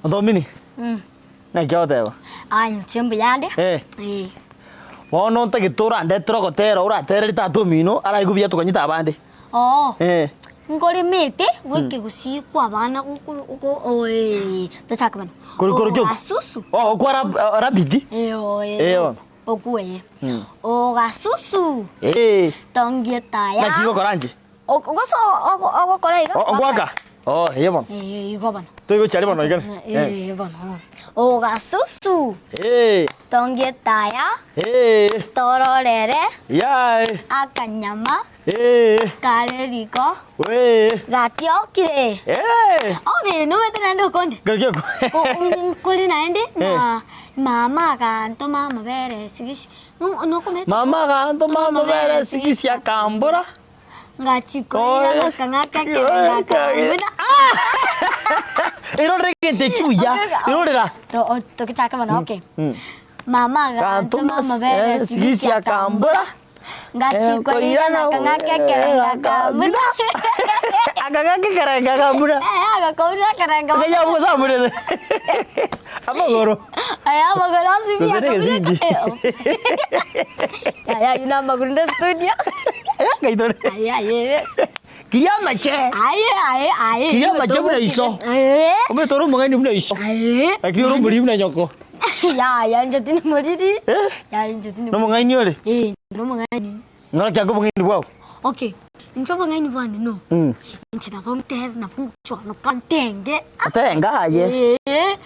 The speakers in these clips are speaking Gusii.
Ontomini, naki ogoteba? Aye inche mbuyande. Eh. Eh. Bono ntagete orandetere ogotera oratereri tata omino araigwe buya tokonyete abande. Oo. Eh. Nkoremete gwekegusii kwa abana gokoro oko oee tochake bono. Koro koro ki oko? Ogasusu. Oh okwa rab rabiti? Eh oo Eh eh. bono. Okwo ee. Ogasusu. Eh. Tongia etaya. Naki gokora inche? Gose ogokora iga. Ogoaka? Oh, eye bono. Eh, igo bono. Toigochia aria bono iga. Eh, bono. Ogasusu. Eh. Tongia etaya. Eh. Tororere. Yae. Akanyama. Eh. Kare riko. Wee. Gatiokire. Eh. Obe nomete naende okonde. Gaki oko. Nkori naende na mama agantoma amabere esigisi. Nokomete. Mama agantoma amabere esigisi akambora. Ngachikoira ngakang'aka ekero ngakambuna. Erorera egento eki buya, erorera. Tokichake bono okay. Mama agantoma amabere esigisi akambora. Ngachikoira ngakang'aka ekero ngakambuna. Akang'aka ekero ngakambuna. Eh, agakoura ekero ngakambuna. Ng'ai abwo osamurete. Amagoro. Aya amagoro ase Gose buya negesindi. Yaya ayio namagoro nde studio. Ngaitore. Aye aye. Kiria amache. Aye aye aye. Kiria amache buna iso. Aye. Omanyete ore omong'aini buna iso. Aye. Lakini ore omoriri buna nyoko. Yaya inche tindi moriri. Eh? Yaya inche tindi. Nomong'aini ore? Eh, nomong'aini. Ng'ora ki ake obong'aini bwao? Okay, inche obong'aini bwane no. Mm. Inche nabo ntere nabo nchwanoka ntenge. Otenge aye. Eh.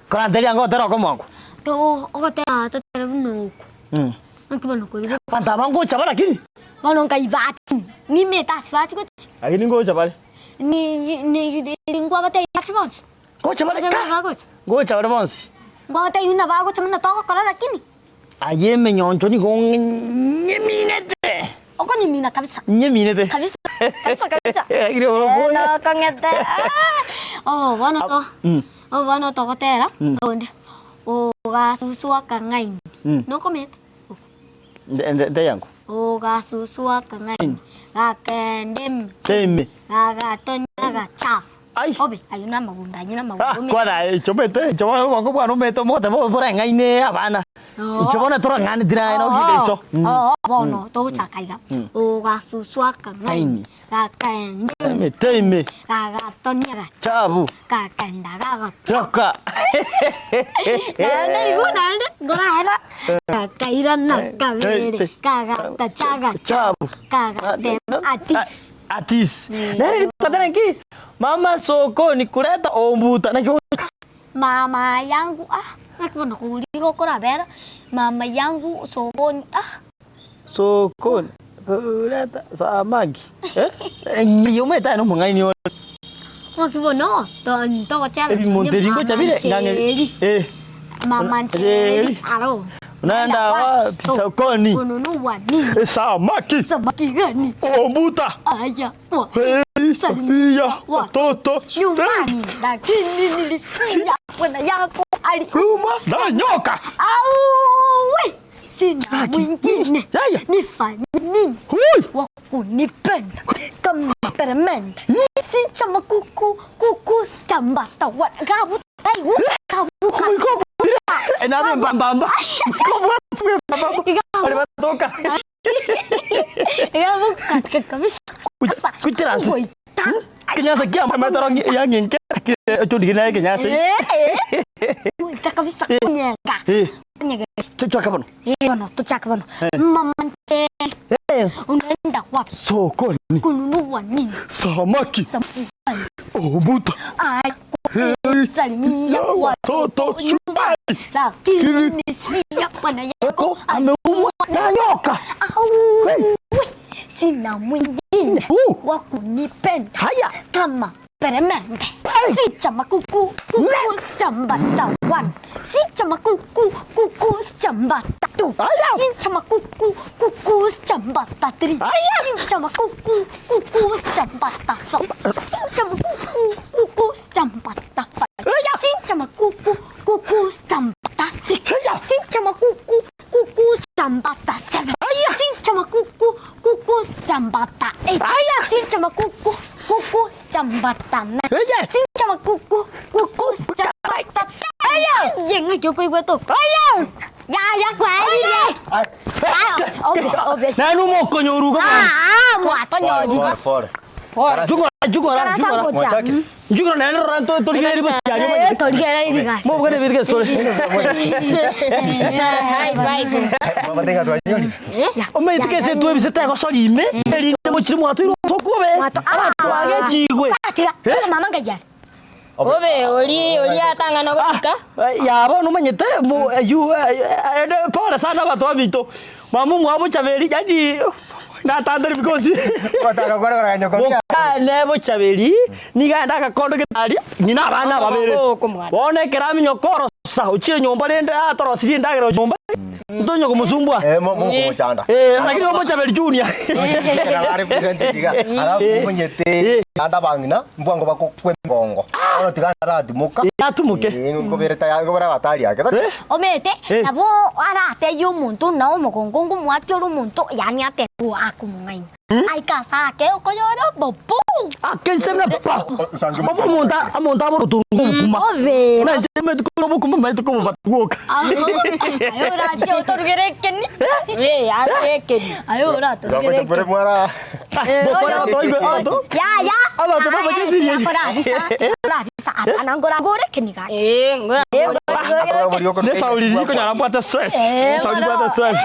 Koranteria anga otere okomongo. To ogotera totere buna oko. Mm. Naki bono korire. Abanto aba ngocha bare lakini. Bono nkaibati, nimete ase bachi gochia. Lakini ngocha bare. Ni ni ni nkwabatebia bache bonsi. Ngocha bare Bache ka. bagocha. Ngocha bare bonsi. Nkwabatebia buna bagocha buna togokora lakini. Aye emenyoncho nigo nyeminete. Okonyimina kabisa. Nyeminete. Kabisa. Kabisa kabisa. Lakini oroboya. Eh, nokong'ete. Ah. Oh, bono to. Mm. Oh, bono togotera Mm. onde. Ogasusu akang'aini. Mm. Nokomete? Nde- nde- ndeyango. Ogasusu akang'aini. Gakende ime. Teme. Gagatonya agachafu. Ai. Obe, ayio namagunda, ayio namagunda. Ah, kwana aye, inche omanyete, inche bono obongo bwane omanyete omogoteba borang'aine abana. Inche bono torang'aneti naye na oginde iso. Mm. Oo, bono togochaka iga. Mm. Ogasusu akang'aini, Ng'aini. gakaenda ime, Emete ime. gagatonia gacha, Chabu. gakaenda gagotioka. Tioka. Naende igo naende nkorahera, gakairana kabere, kagatacha gacha, Chabu. kagateba atis. Atis. Nere rituko nki? Mama sokoni kuleta ombuta naki ogoika. Mama yangu ah, naki bono koria igo okorabera, mama yangu sokoni ah. Sokoni kuleta samaki eh, ng'ai omanyete aye nomong'aini ore. Naki bono, to togochera Ebimonto ebi ngocha bire ng'ang'e eh. Mama ncheri aro. Unaenda wapi sokoni? Kununua nini? Samaki. Samaki gani? Ombuta. Aya kwa Hey, Salimia watoto nyumbani, lakini nilisikia bwana yako aliumwa na nyoka. Au, sina mwingine Yaya. nifanye nini? Hui. wa kunipenda kama peremende sichama kuku kuku stambata wa gabu taigu gabu Enabe mbambamba. Bari batoka. gabu katika kabisa Kuchirasi. Goita. Kinyasa kia matoro yanginke. Chudi naye kinyasa. Eh, eh. Goita kabisa kunyenga. Eh, Kunyenga. tuchaka bono. Eh, bono tuchaka bono. Mama nte Eh, unaenda wapi? sokoni. Kununua nini? Samaki. Samaki. Ombuta. Ay, salimia Watoto nyumbani, lakini nisikia bwana yako ameumwa na nyoka. au sina mwingine Uh. wa kunipenda Haya. kama peremende. Si chama kuku kuku chambata one, si chama kuku kuku chambata two, Aya. si chama kuku kuku chambata three, si chama kuku kuku chambata four, si chama kuku kuku chambata five, si chama kuku kuku chambata six, si chama kuku kuku chambata seven, si chama kuku kuku chambata eight, si chama kuku kuku chambata nine. Haya. Chama kuku kuku chamba. Ng'aki okoigwete oko? Yaya kwarire. Obe, obe. Naende omokonyoru iga mwana. Ah, mwatonyorire. Pole, pole. Jugora, jugora, Karasa jugora. gocha. Mwachake. Jugora naende rora nto- torigererie bosiaria Eh, omanyete. torigererie gaki. Mobugane birige story. Babatega twanyori. Omanyete kese twebisete egosori ime, erinde mochire mwatoire obosoku obe. Mwato- ah. Abanto bagechigwe. Tiga, tiga mama ngai are. Obe ori ori atang'ana gochika. Ya bono omanyete mo eywo ende pole sana abanto baminto, mama omwabo Bochaberi yaani natantire because Gotaka korora nyoko bia. mokane Bochaberi nigo aende agakondo gete aria ng'ina abana babere. Bono ekero aminyoka orosa ochire nyomba rende atorosirie endagera nyomba ntonya komosumbua. Eh mo mo kumuchanda. Eh lakini Bochaberi junior. Ari present tiga. Alafu monyete anda bang'ina mbwango bakokwe ngongo. Bono tiga aratimoka. Atimoke. Eh ngobere ta ngobere abatari ake. Eh? Omanyete, Eh. nabo aratebie omonto na omogongo ngomwati ore omonto, yaani atebie akomong'aina. Aike ase ake okonyora obobu. Ake inse buna pa. Osange Obo omonto omonto abore otorunga obokima. Obe. Buna inche nimanyete korwa obokima nimanyete kobobata bwoka. Aye orache otorugere ekeni. Eh, ase ekeni. Aye oratorugere Ngocha bore ekeni. mwara. Bokora abanto baigwe abanto. Yaya. Abanto babache serious. Akorabisa. Akorabisa. Apana ngoragore ekeni gaki. Eh, ngora. Ne sauri rikonyora mbwate stress. Sauri mbwate stress.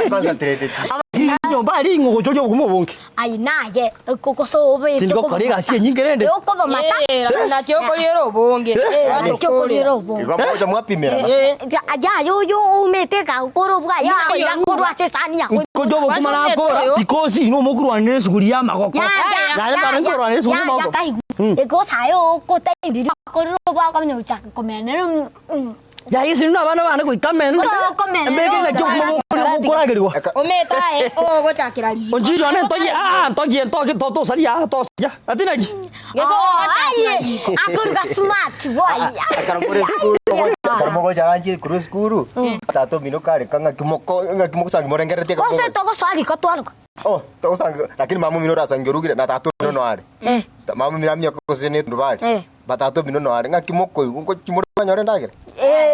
Concentrated. Nyomba aria ing'o gochoria obokima obonge. Aye naye okosobe. Tindikokora egasi enyinge rende. Okobomata. Eh, naki okoriera obonge. Naki okoriera obonge. Igo mogocha mwapimerana. Eh. Yaya oyo oumete gakora obwaye akoira korwa ase esani yago. Nkocha obokima nakora because inwe mokorwanera esuguri ya amagoko. Naye mbare nkorwanera esuguri ya amagoko. Egosaye okotairiri akorire obwaye okamanya gochaka komenera. Yaya ase inwe abana bane goika ameno Okomenera embeke ng'aki obokima bokoria bokoragerigwa. Omete aye ogochakera riko. Onchiri one ntogie aa ntogie ntogie tosaria aa tosaria ati naki? Aye akoruga smart boy. Ekero more esukuru ekero mogocha lunch korwa esukuru tata omino kareka ng'aki moko ng'aki mogosangi morengereretie Gose togosoa riko twaruga. Oh togosangi lakini mama omino orasangi orugire na tata omino noare. Mama omino aminyoke gose ne tundubari but tata omino noare ng'aki mokoigwa ngochi more monyore endagera.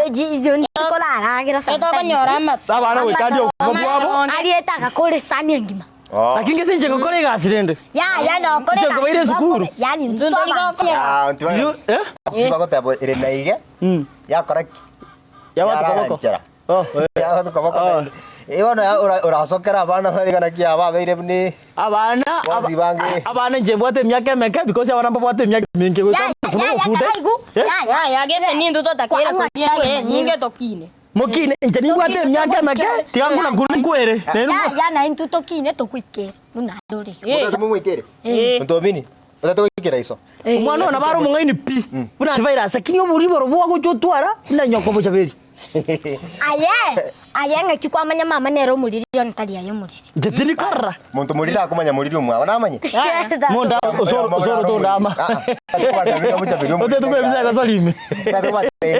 Tikoraragera Tokonyora amato. Abana goika aria obokima bwabo. Ariete agakora esani engima. Lakini gese inche ngokora egasi rende. Yaya nokora Inche nkobaire esukuru. Yani Inche ntori gokonya. Ah, nti Yu- eh? bagoteba ere naige yakora ki? Yabwate Yarara koboko. nchera. Oh, eh. Yabwate koboko. Oh. Eh, bono ya- ora- orasokera abana bare ng'a naki aba abeire buna Abana Bonsi bange. abana inche mbwate emiaka emeke because abana mbabwate emiaka eminge goika Yaya ofunde. yaya Eh? yaya Yaya gese ninto totakeire koria eh, nyinge tokine. Mokine inche nimbwate emiaka emeke tiga nguna nguru nkwere. Nere Yaya na intwe tokine togoikere buna tore. Eh, Otatu momoikere. eh. Ntomini. Otatu goikera iso. Omwana oyo nabo are omong'aini pi buna antivirus lakini oboriri boro bwagocha otwara buna nyoko bochaberi. Aye aye ng'aki kwamanya mama nere omoriri one tari aye omoriri. Inche tindi korora. Monto moriri akomanya moriri omwabo namanye. Monda osoro osoro tondama. Otete kwebisa egosori ime.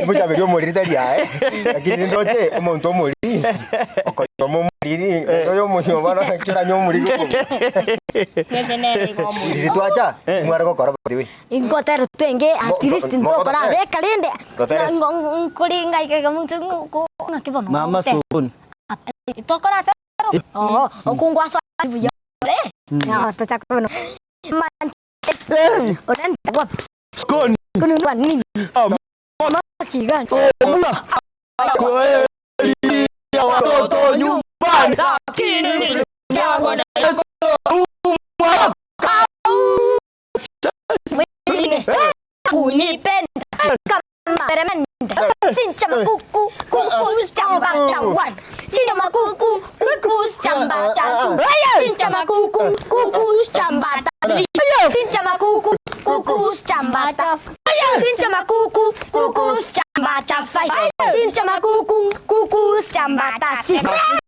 Mochaberi omoriri tari aye. Lakini ndoche omonto omoriri. Okonyoma omoriri. Oyo omonyoma naki oranye omoriri. Gese nere igo omoriri. Riri twacha mware gokora by the way. Ingotera twenge at least Mo- ntokora beka rende Gotere. nkori ngaikega muntu ng'aki bono Mama sokoni. tokora tero oo okongwaswa buya eh tochaka bono orenda Skoni. kununua nini Ona kiga omula. Kweli ya watoto nyumbani. Lakini yangu na kunipenda kama peremende sincha makuku kuku chamba tawan sincha makuku kuku chamba tatu sincha makuku kuku chamba tatu sincha makuku kuku chamba tatu sincha makuku kuku chamba tafai sincha makuku kuku chamba tasi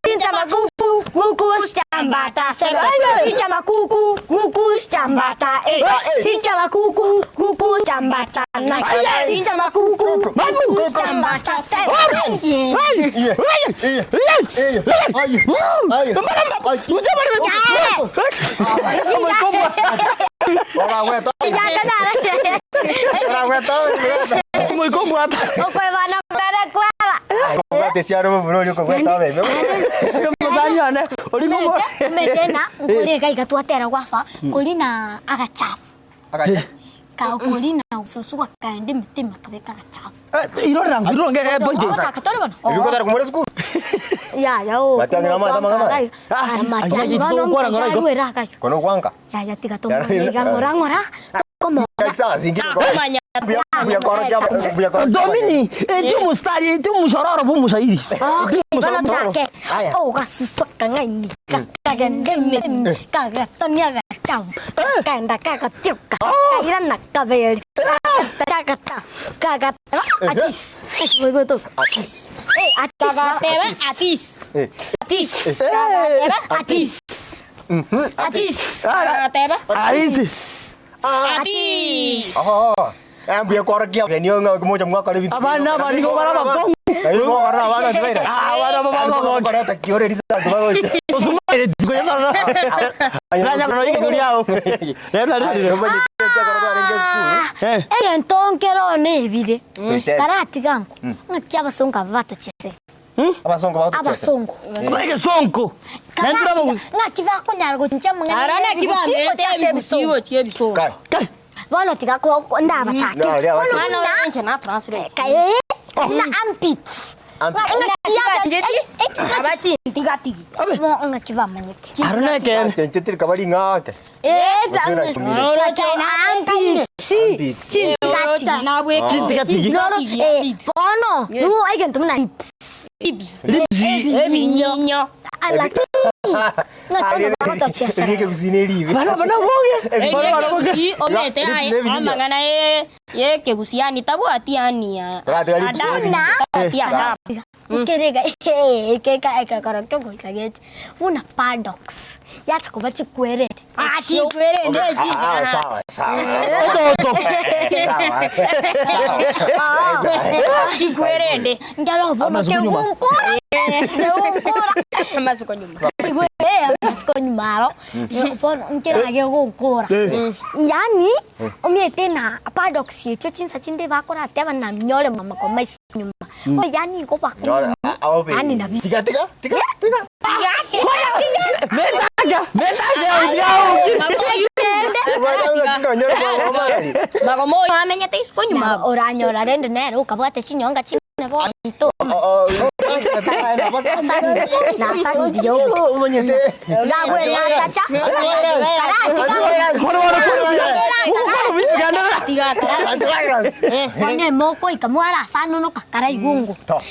sincha makuku kuku chamba tasi sincha makuku kuku chamba ta e sincha makuku kuku chamba ta nai sincha makuku kuku chamba ta ten Iye. Iye. Iye. Aye. Aye. Ora gweta. Ora gweta. Moikombwata. Okwebana. Obwate esiaro momura oria okobwata obebe. Omosani one, oria ngomo. Omanyete na nkore iga iga twatera gwasoa kori na agachafu. Agacha. Kagokori na susu gakaenda emete ime akabeka agachafu. Irorera nko, irorera nge point. Ogochaka tore bono. Erio kotara kumora esukuru. Yaya oo. Matiang'i na amato amang'ana aya? Ah, Matiang'i aye, bono tokwana ng'ora igo. nkajarwera agayo. Kono ogwanka. Yaya tiga tomanye iga ng'ora ng'ora. Tokomoga. Kaisa zingine kwa. Nakomanya. Mbuya mbuya koro kia mbuya koro. Domini, eti omostari, eti omosororo bwa omosairi. Okay, bono chake. Aya. Ogasusu akang'aini kagenda emete kagatania agachabu kakaenda kagatioka kairana kabere kagata kagateba atis Atis. Atis. Eh, atis. Kagateba atis. Eh. Atis. Kagateba atis. Atis. Kagateba Aisi. atis. Oh. Eh mbuya koro kia genio ng'a kimoja mwakore bintu. Abana aba nigo bara abakong'u. Nayo mwakore abana tibaira. Ah, abana baba bagocha. Koreta kiore risa tubagocha. Osumaire tiko yatara. Nanya kono ike kuriao. Rero Ayo rero. manye koro twarenge esukuru. Eh. Egento nkero nebire Toitebe. karatiga nko ng'aki abasongo aba batochesete Abasongo bagotochesera. abasongo Ege sonko. Nendura bagusi. ng'aki bakonyara gochincha amang'ana Arana y'ebigusi kibamete gochia ase ebigusi ebisongo gochia ebisongo. Kai. Kai. bono tiga ndabachake Na, aria bono abachake. Mwana buna oche na translate. kaye buna armpits Armpits. Abachintigatigi. Abe. ng'aki bamanyete Aruna ken. Chenche kabari ng'ake. Eh, Oroche armpits Armpits. chintigatigi Chintigatigi. Noro, eh, bono nuo egento buna lips Lips. Lipsi. Ebinyinyo. alakini ng'aki bono bagotochesera Erike kusine ribe. Bana bana boge. Bana bana boge. Ekegusii omete Lips aye nebinyinyo. amang'ana ye yekegusii yani tabwati yani ya Karatiga lips adabu. nebinyinyo. Tabwati adabu. Nkerega ekeka ekekoro kiogoika gete buna paddocks yacha koba chikwerere Ah, chikwerende Ah, chi. sawa sawa. Ototo. Sawa. Chikwerende. nkero bono Amasuku nyuma. kegunkura kegunkura Amasuko nyuma. igwe amasiko nyumaro bono nkerage gunkura yani omiete na paddocks echo chinsa chinde bakorateba naminyore mama kwa maisi nyuma o yani igo Nyora, baku yani nabi Tiga tiga tiga tiga. Metaja. Metaja udiao. Bwana nyora kwa mama. Magomo amenyete isiko nyuma. oranyora rende nere ukabwate chinyonga chine bonto Oh, oh. nasaririo Umanyete. gagwenatacha Bana bana kono biya. Kono biya Tiga Antivirus. one mokoika mwarasanunuka karaigungu To.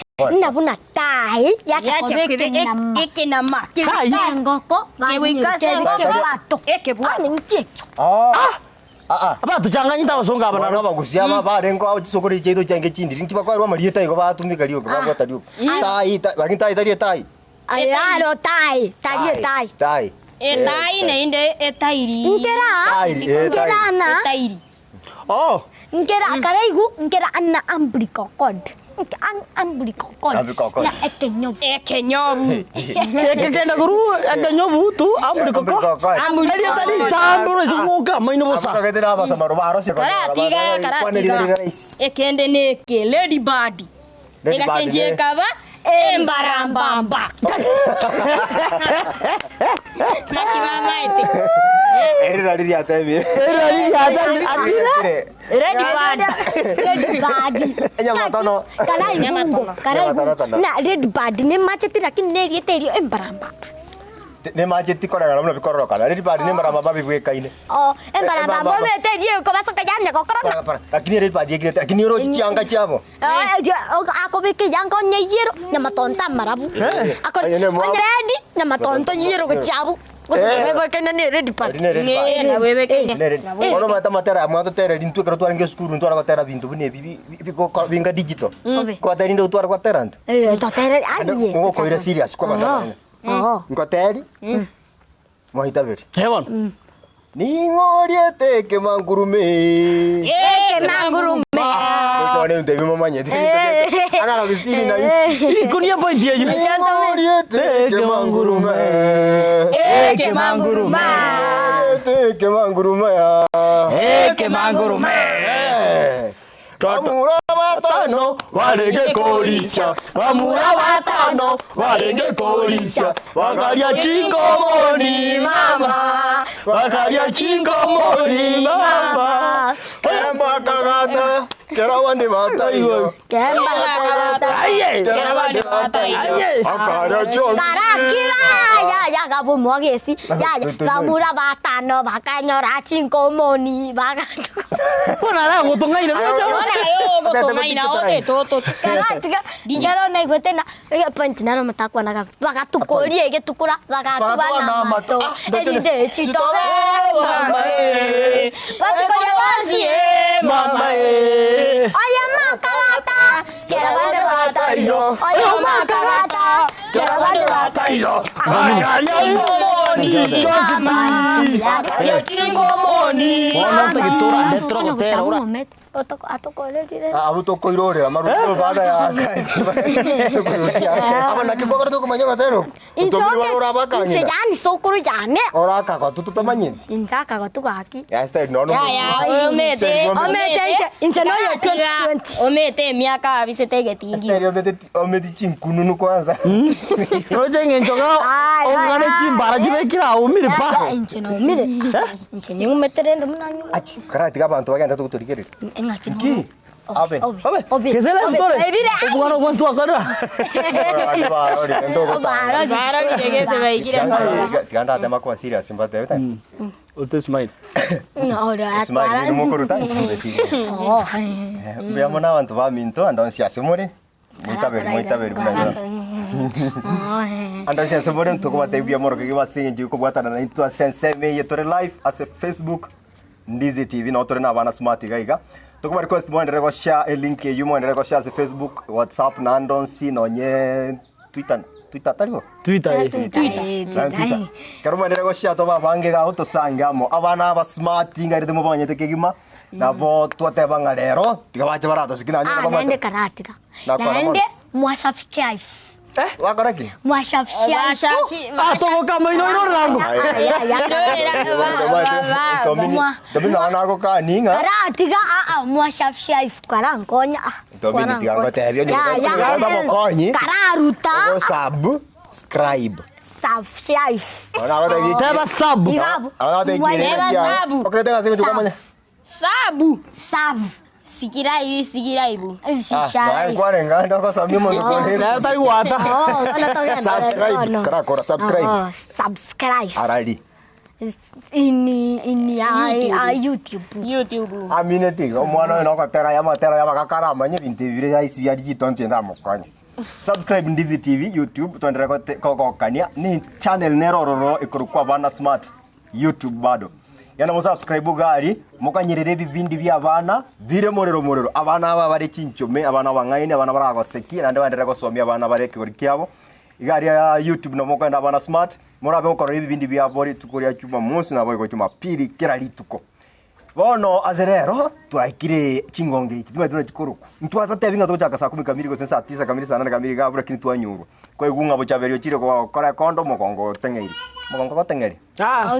nabuna tai yachakobekenama Ekenama. Kai. engoko banyekebato Ekebwato. ani nkiekyo Ah. Ah ah. Abatuchanganyita abasongo aba Bana nabo. bagusia ba barengo aho chisokoro cheito change chindiri nchibakwari amarieta igo batumika rioka babwata rioka. Tai tai lakini tai tari tai. aro tai tarie tai Tai. Etai neinde etairi. nkera Tai, eh, tai. nkera na Etairi. Oh. nkera karaigu nkera ana umbilical cord umbilical cord Umbilical cord. na ekenyobu Ekenyobu. Ekekenda guru ekenyobu tu amuri koko. Amuri Eria tari tamburo isunguka maino bosa. Abakagete abasamaro barose Karatiga karatiga. Ekende neke lady bird. Lady bird Egachenjie ne. kaba embarambamba. Nakibamaete. Erira riri atebire. Eria riri atari atira. Lady bird. red bird Enyamatono. karaigungo karaigungo na red bird nä machete lakini nä riete irio embarambamba Nemacheti korega muno bikororokana. Lady bird nemaramba bibwekaine. o embarambamba omete irio kobacoka yanya gokorona Lakini lady bird yekirete lakini orochi chianga chiabo. akobeka yanga onye yiero nyamatonto amarabu Aye, ne mwa- onyeredi nyamatonto yiero gochiabu gosebekene nä red bird Eri ne red bird. Na wewe Kenya. Bono mata matera mwatotera rintu ekero twarenge esukuru ntwara gotera bintu buna ebi binga digital. Obe. Kwateri nde otwara gwatera ntu. Eh, totere aye Ngokoire serious kwa batana. Ngoteri. Mwahitabiri. Hebon. Ning'oriete kemangurume. Eke mangurume. Ndochone ntebi mamanyete. Ana na na isi. Ikunia point yeyu. Ning'oriete kemangurume. Eke mangurume. Ning'oriete kemangurume. Eke mangurume. Bamura Batano barenge korisia, bamura batano barenge korisia, bakaria chingomoni mama, bakaria chingomoni mama. Kemba kagata, kera abande bataiyo. Kemba kagata. Aye. Kera abande bataiyo. Aye. Bakaria chionsi. Karakira ya ya gabo mwagesi ya ya bamura batano bakanyora chingomoni bakatu. Bono ara gotong'aina roche. Ora yo gotong'aina ote toto. Karatiga kero naigwete na point naro matakwanaga bagatukoria egetukura bagatuba na mato erinde chitobe Mama eh. bachikoria bonsi Mama eh. oyo makagata kera bande bataiyo oyo makagata kera bande bataiyo. Bakaria chingomoni. Chonsi. Bakaria chingomoni. Bono ntagitura ndetero gotera ora. atokorerire Abo tokoirorera maruto baada ya kazi. Aba naki kwakora tokomanya gotero. Otomiri ora inche bakanyina. yani sokuru yane Ora akagwa tutamanyini. inche akagwa tugaki Ya style no no. Ya ya omete. Omete inche inche noyo 2020 Omete emiaka abisete egetingi. Style omete omete chinkununu kwanza. Roche ng'encho ga Ai, ai, ong'ane ai. chimbara chibekire aumire pa. inche nomire inche ning'umetere ndi munanyu Achi karati abantu bagenda tugutorigerera. eng'aki Ki? Abe. Obe, kesele bitore. Obwana obwansi twakorera. Barorire gese baikire Tiganda atema kuba serious mbate. Ote smile. Smile ni mukuruta nchimbe serious. Mbuya mono abanto baminto ando nsi ase more. Mwitaberi mwitaberi buna. Ando nsi ase more ntokobatebia moro kege base eng'encho kobwatana na intwe ase ensemo eye tore live ase Facebook Ndizi TV no tore na abana smart iga iga. Tokoba request mwenderere goshare elink eywo mwenderere goshare ase Facebook, WhatsApp na ando nsi nonye Twitter, Twitter taribo? Twitter eh. Na Twitter. Kero mwenderere goshare tobe abange iga tosange amo. Abana aba smart ng'a rende mobanyete kegima nabo twateba ng'a rero tiga bache baratosiki nanye naende nabamate. karatiga Nakwana naende mono. mwasafiki ife Wakora ki? mwasafiki ife Atoboka moino iro rango. Domini nago kaninga. karatiga aa mwasafiki ife karankonya Domini tiga ngotebia onye kararuta Ogo subscribe. subscribe Teba sub. Igabu. Teba sabu. Sabu Sabu. sub Sikira ibu, sikira ibu. Nayo tari gwata. Subscribe. Karakora subscribe. Subscribe. Arari. Ini ini a YouTube. YouTube. Amine tiga omwana oyo nogotera yamatera yabagakara amanye ebinto ebire yaisi biari chitonto ende amokonye. Subscribe Ndizi TV YouTube twendere kogokania ni channel nerororo ikorokwa abana smart YouTube bado. Yana mo subscribe gari mokanyerere ebibindi bia abana bire morero morero abana aba bare chinchome abana abang'aini abana baragoseki naende baenderere gosomia abana bare ekegori kiabo igari ya YouTube nabo mokoenda abana smart morabe mokorora ebibindi biabo rituko ria Jumamosi nabo igo Jumapili kera rituko. Bono ase rero twaikire chingonge ichi timanyete buna chikorokwa ntwatatebi ng'a togochaka saa kumi kamiri gose saa tisa kamiri saa nane kamiri iga abwo lakini twanyurwa kwaigwa ng'a bochaberio ochire gokora ekondo omogongo oteng'eiri omogongo goteng'eri Ah.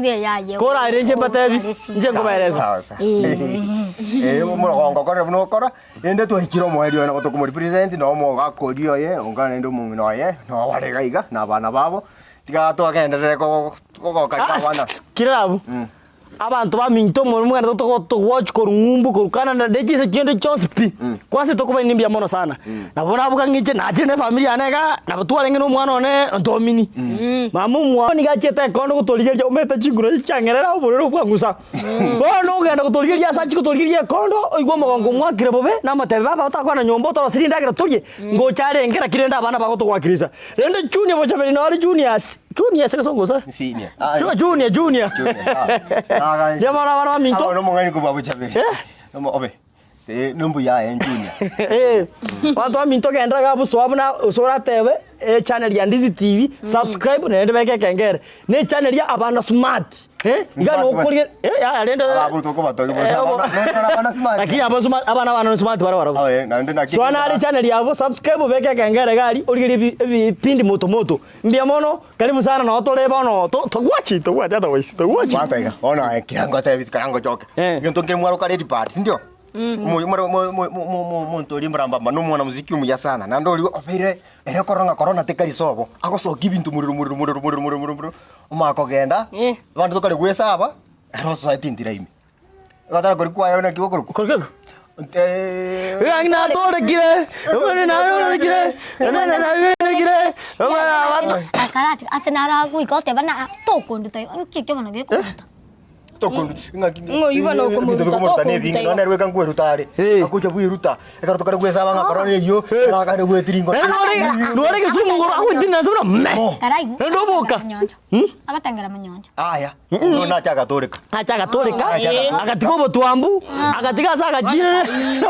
Kora ere nche mbatebi. Nche nkobaereza. Sawa, sawa. Eh, omogongo okore buna okora rende twaikire omoerio oye nabo tokomorepresent na omogakori oye onga naende omong'ina oye nobare iga iga na abana babo tiga twagenderere kogokaria abana. Kira abu. Abanto baminto mono mwene togowatch korwa ng'umbu korwa Canada ne chinse chinde chionsi pi. Kwanza tokobaini mbuya mono sana. Nabo nabuga ng'iche nachire na efamiri yane iga nabo twarenge na omwana one Ntomini. Mama omwabo nigo achiete ekondo gotorigereria omanyete chinguru echi chiang'erera oborere obwangusa. Bono ogenda gotorigereria ase achia gotorigereria ekondo oigwe omogongo omwakire bobe namotebia baba otakwana nyomba otorosirie endagera torie ngocha arenge lakini rende abana bagotogwakirisa. Rende Junior bochaberi nore Juniors, Junior ase egesongo gose? Senior. Junior, Junior. Junior, sawa. Mbuya mono abana baminto. Abo nomong'aini kobua bochaberi. Eh? Nomo obe. Eh, nombuya aye Junior. Eh, abanto baminto genda iga bosoa buna ase oratebe echannel ya Ndizi TV, subscribe naende beke ekengere. Na echannel ya abana smart. Eh, iga Smart nokoria eh yaya rende Abwo tokobatogia bosa Eh, obo- abana nonyora abana smart. Lakini abo smart abana bano smart bare barabwo. Aye, naende naki. Soa nare channel yabo subscribe beke ekengere iga aria origererie ebipindi moto moto. Mbuya mono, karibu sana noo tore bono togwachi togwachi otherwise togwachi. Gwataiga bono aye kera ngotebi kera ngochoke. Eh. Egento nkere mwaroka red part, sindio? Omonto oria mbrambamba na omwanamuziki omuya sana, naende oria obeire ere korora ng'a korona tekari sobo, agosokia ebinto morero morero morero morero morero morero morero, omanye kogenda, abande tokare goesaba, ere osoete entira ime. Ogotera koria kwaye naki gokorokwa? Korokwa eko? Ng'aki natorekire, omwana natorekire, omwana natorekire, omwana Akarati ase naragoika oteba na tokonduta igo nki ekio bono gekoruta. Ng'oyio bono okomoruta, Ebinto bikomoruta na ebinge, tokoruta nonya nere bweka nkweruta are. Eh. Agocha bweruta, ekero tokare goesaba ng'a korona eyio, akare gwetiringa. Nore Kisumu igoro agoitina ase buna me. Karaigu. Naende oboka. agatengera monyoncho. Agatengera monyoncho. Aya, ondo nache agatoreka. Acha agatoreka, agatiga obotwambu, agatiga ase agachire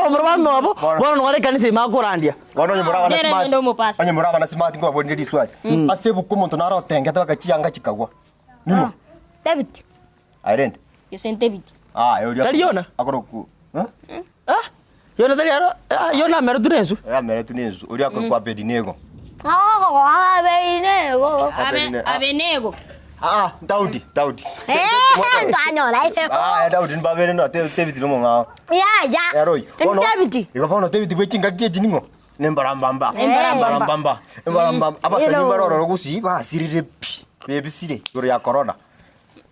omoro bamwabo, bono nore ekanisa ime akorandia. Bono onye more abana Nere smart, nende omopastor. onye more abana smart nkobaborie riswali. Ase ebuku omonto nare otengete baka chianga chikagwa. Ning'o? David. Aye rende. Gose David. Ah, oria. Tari Yona? Akoroku. Eh? Ah, Yona tari aro, ah, Yona ameretwe na ensu. Ameretwe na ensu. Oria akorokwa Abedinego. Oh, Abedinego. Abe Abenego. Ah, Daudi, Daudi. Eh, twanyora. Ah, Daudi mbabere no David no mong'ao. Ya, ya. Eroi. David. Igo bono David bwe chingaki echi ning'o? Nembarambamba. Nembarambamba. Embarambamba. Abasani Ero. mbarororo gusii basirire pi. Bebisire igoro ya corona.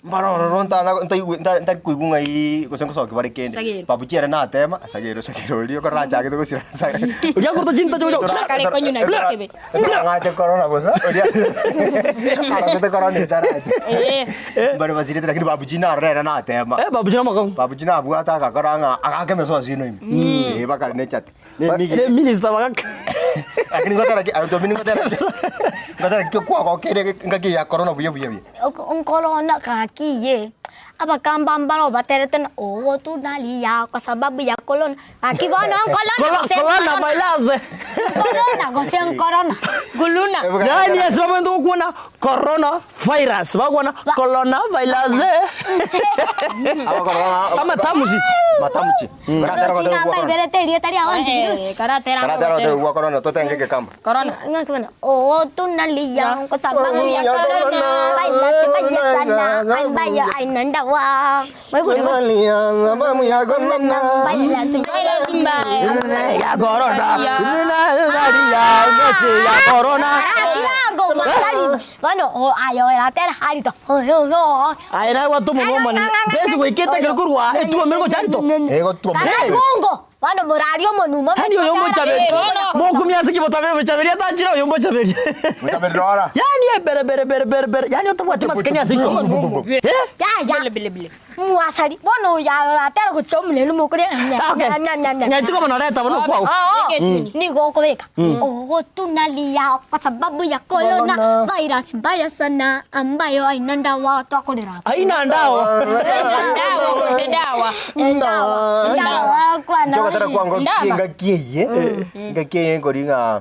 Mbarororo ntana ntaigwe nta- ntari koigwa ng'ai gose ngosoki bare kende. Sagero. Babuchi ere natema, sagero sagero oria ekero nachagete gosira sagero. Oria akoreta chintacho gocha. Kare konyuna kebe. Ng'ache corona bosa, oria arosete corona etaracha. Eh. Mbare basirete lakini babuchi narora ere natema. Eh, babuchi namakong'u. Babuchi nabwate agakora ng'a agaka emesosi ino ime. Eh, bakare nechate. Ne minister bagaka. Lakini ngotera ki anto mini ngotera. Ngotera ki kwagokire ngaki ya corona buya buya buya. Nkorona gaki ye abakamba mbaro baterete na oo tunalia kwa sababu ya corona gaki bono nkorona gose Corona nkorona virus. Corona gose nkorona Guluna. Yani ase bamonto gokwana corona virus bagwana corona virus. Amatamuchi. Matamuchi. Karatera gotera gwa corona. Rochina erieta ria antivirus Karatera. Karatera gotera gwa corona totenge kekamba. Corona. ngaki bono oo tunalia kwa sababu ya corona virus mbaya sana ambayo haina ndawa Mwaigure bo? Sababu ya corona. Virus mbaya Virus mbaya. Ya corona. Ya corona. Kirango makari bono o ayo eratera harito Aye nawe gwatoma omone. Besi goikete ekero korwa etuomere gocha arito. Eh gotuomere. Karagungo bono morari omonumo Yani oyo mochaberi. Mokumia ase kibotabere mochaberi atachire oyo mochaberi. Mochaberi rora. Yani bere bere bere bere bere. Yani otabwati masikani ase iso. Eh? Ya ya Bile bile bile. mwasari bono yaratera gocha omulelu mokore Okay. Nyaituko bono reta bono kwao. nigo okobeka ogo tunalia kwa sababu ya corona virus mbaya sana ambayo haina ndawa twakorera Aina ndao. Dawa gose dawa. ndawa ndawa kwana Nchogotera kwango Ndaba. ngaki eye. Ngaki eye nkori ng'a.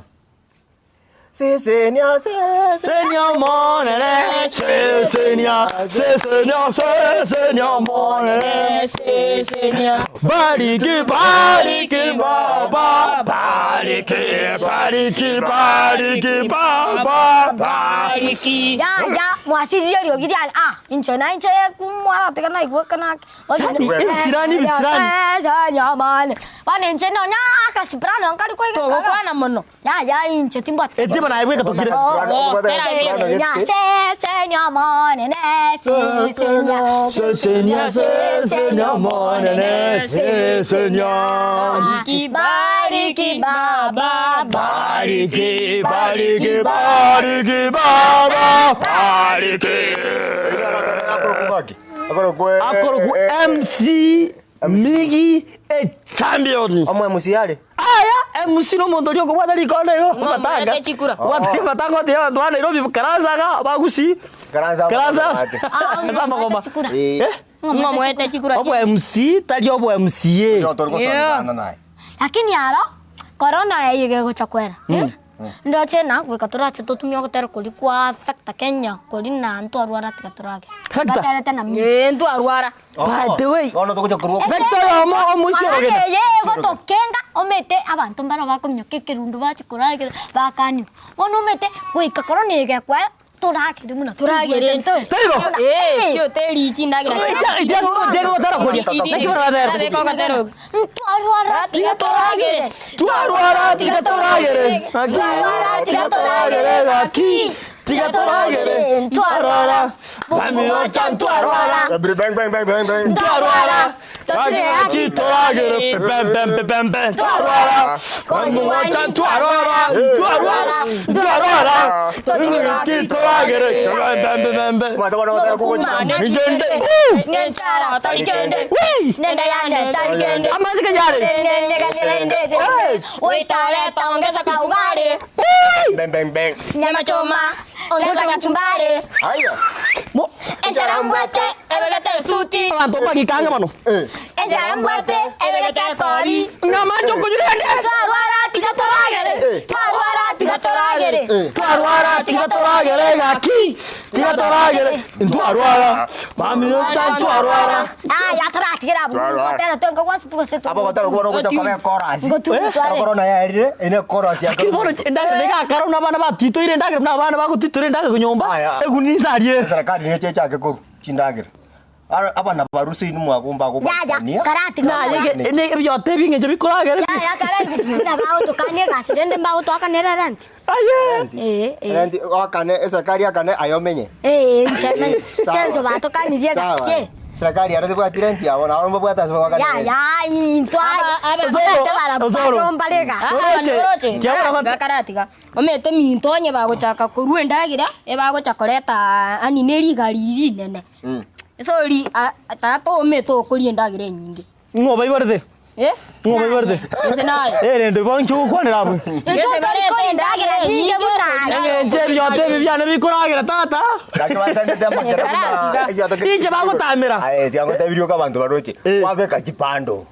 Sesenia sese. Senia monene, sesenia, sesenia, sesenia monene. Bariki, bariki, baba, bariki, bariki, bariki, baba, bariki. Bariki. ya ya mwasirie riogi riane ah inche na inche kumwaratega naigweka nake Ebisirani, ebisirani. nyamane bana inche nonya akasiprano nkari koiga Togokwana mono. ya ya inche timbwate Etima naye bweka tokire. Sesenya, Sesenia, sesenia monene, sesenia. Bariki baba, Bariki, bariki, bariki, baba, bariki. Akoroku Akoroku MC Migi e champion. Omwe musiare. Aya, MC no omonto oria okobwata rikondo igo Ng'o, matanga. mwate chikura. Obwate matanga otebi abanto ba Nairobi karansaga bagusi. Karansa. Karansa. Ase amagoma. Eh. Eh? Ng'o mwete chikura. Obwa MC tari obwa MCA. Yo tori gosana naye. Lakini aro corona eye gegocha kwera. Ndoche na gwika turache tutumia gotera kuri kwa Factor Kenya kuri na ntwarwara tiga turage. Factor? Baterete na music. Eh, ntwarwara. By the way. Ono togocha korwa. Vector yomo omoisia orogete. Ye gotokenga omete abanto mbaro bakomioka ekerundu bachikoragera bakaniwa. Bono omete goika corona egekwera. toragere buna Toragere. Taibo. Eh, chioteli chindagera. Itiagotara koria. Naki baratera. Nabeka ogotera ogo. Ntwarwara tiga toragere. Twarwara tiga toragere. Gaki tiga toragere gaki. Tiga toragere. Twarwara. Mami ocha ntwarwara. Bang bang bang bang bang. Twarwara. Gaki gaki toragere. Pem pem pem pem. Twarwara. Mami ocha ntwarwara. Twarwara. Twarwara. Gaki toragere. Pem pem pem pem. Mata bono gotera kugochika. Nigende. Nenchara tarikende. Wee! Nenda yande tarikende. Amazika yare. Uitaleta ongeza kaugari. Bang bang bang. Nyama choma ongeza kachumbari. Haya. Mo Enchara mbwete ebegete suti. abantu bagikanga bano. Eh. Enchara mbwete ebegete kori. Ng'amancho kunyurende. Twarwara tiga toragere. Twarwara tiga toragere. Eh. Twarwara tiga toragere gaki. Tiga toragere. Ntwarwara. Mami nta ntwarwara. Aya toratigera abu. Twarwara. Tera tonga gwasipuko setu. Abo gotera kubono gocha kobe chorus. Ngotu tware. Corona yarire ine chorus ya. Kiri bono ndagere ndegakara buna abana batitoire ndagere buna abana bagotitoire ndagere kunyomba. Aya. Egunisarie. Serikali niche chake ko chindagira. Abana barusi ni mwagumba Ya ya kubanisania. karatiga. Na yege ne ebyote ebing'encho bikoragere. Ya ya karaigu. Na bao tokanie gasirende mbao twakanera rent. Aye. Eh eh. Rendi wakane serikali akane ayomenye. Eh nchemen. Chenjo batokanirie gasie. Serikali yarazi bwati renti yabo na baromba bwata ase wakane. Ya ya intwa. Osoro, Bara Osoro. batombarega. Oroche. Kiabora bat- Gakaratiga. Omete minto onye bagochaka korwa endagira ebagocha koreta ani nerigari rinene. Sori tata omete okoria endagira enyinge. Ng'o baibarete. Eh? Ng'o baibarete. Ese naye. Eh rende bono nchogokwanera abwo. Ese bareta endagira enyinge buna. Eng'encho ebyote ebi biane bikoragera tata. Lakini basendete amakera buna. Inche bagotamera. Aye tiangotebirio ka bantu baroche. Eh. Wabeka chipando.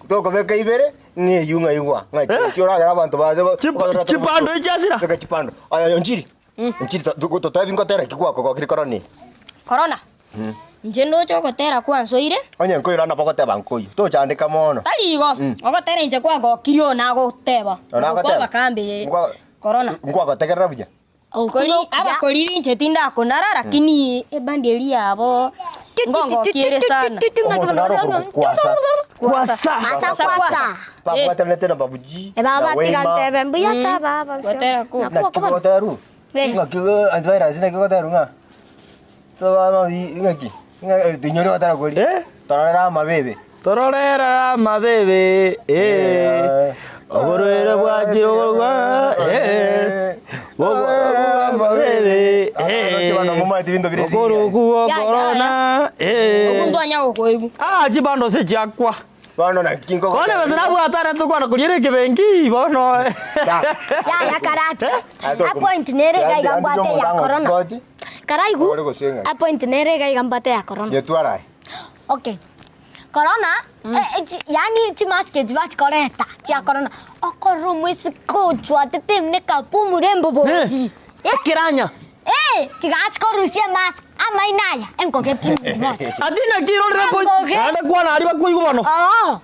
Tokobeka ibere ng'eyu ng'aigwa. Ng'ai chioragera abantu baze. Chipando ichasira. Beka chipando. Aya onchiri. Onchiri totebi ngotera kikwako kokiri koroni. Corona. Nje ndoche ogotera kwansoire. Onye nkoyo na bagoteba nkoyo. Tochandika mono. Tari igo. Ogotera inche kwagokiri ona goteba. Ona agoteba. Bakambe. Ngwa- Corona. Nkwagotegerera buya. Kori abakoriri inche tindakonara lakini ebandi eri yabo ngongokire sana. Omonto naro okorukwasa. Kwasa. Asa kwasa. Babwatanete na babuji. E baba tiga ntebe mbuya sa baba. Gotera ku. Nakuwa kuba. Nakigoteru. Eh. Ng'aki antivirus nakigoteru ng'a. Toba ng'aki. Ng'a tinyori gotera kori. Eh? Tororera amabebe. Tororera amabebe. Eh. Oborwere bwache ogwa. Eh. Oborwere amabebe. Abaroche bano mumanyete ebinto bire serious. Okorukuo Ya, ya, corona. Eh. Okundu anya gokoigu. Ah, chibando se chiakwa. Bono naki nkogo. Bono bese nabwatana tukwana kuriere ekebenki bono. Ya ya karati. Appoint nere gaiga mbwate ya corona. Karaigu. Ore gosenga. Appoint nere gaiga mbwate ya corona. Yetwarae. Okay. Corona, eh, yani ti mask chibachikoreta chia corona. Okorwo mwisi kochwa tete makeup murembo boji. Eh, Kiranya. eh, tigachikorusia mask amainaya enkoge pimu. Atina kirorere ko. Ngoge. Ande kwana ari bakuigu bono. Oh.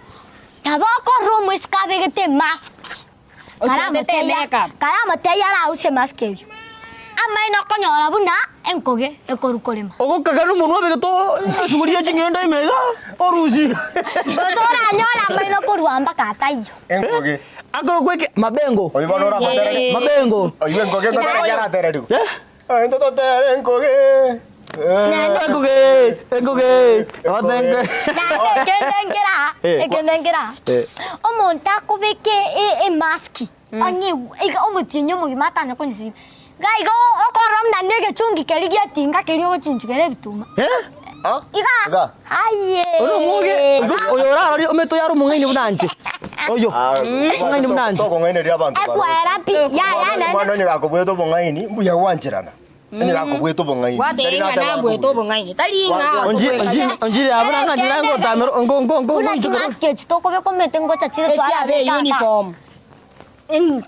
Nabo okorwo mwisi kabegete mask. Ochwatete makeup. Karama te yara usie mask eyo. Amaina okonyora buna enkoge ekorukorema. Ogokaka nomonwa abegeto esuguria ching'endo imega orusi. Otoranyora amaina korwa mpaka ataiyo. Enkoge. Akoro kweke mabengo. Oyo bono orakotera. Eh. Mabengo. Oyo enkoge ngotera kiaratere rigo. Eh? Eh ntototere enkoge. Eh. Enkoge, enkoge. Otenge. Ekende nkera, Eh. ekende nkera. Eh. Omonto akobeka emaski onye iga omotienyi omogima atanya konyesiba. Iga iga okorora muna na egechungi keri giatinga keri ogochinchukera ebituma. Eh? Ah? Iga. Iga. Aye. Oyo mwoge, oyo orarori ometo yaro omong'aini buna inche. Oyo. Omong'aini buna inche. Tokong'aineria abanto. Ekwera pi. Ya ya Mwana nene. onye gakobwete obong'aini mbuya gwancherana. Onye gakobwete obong'aini. Gwateba ng'a nabwete obong'aini. Tari ng'a Onji onji onji abuna ng'a njira ngotamero ngo ngo ngo Buna ngo chimaski echi tokobeka omete ngocha chire Echiabe twarabeka aka. uniform.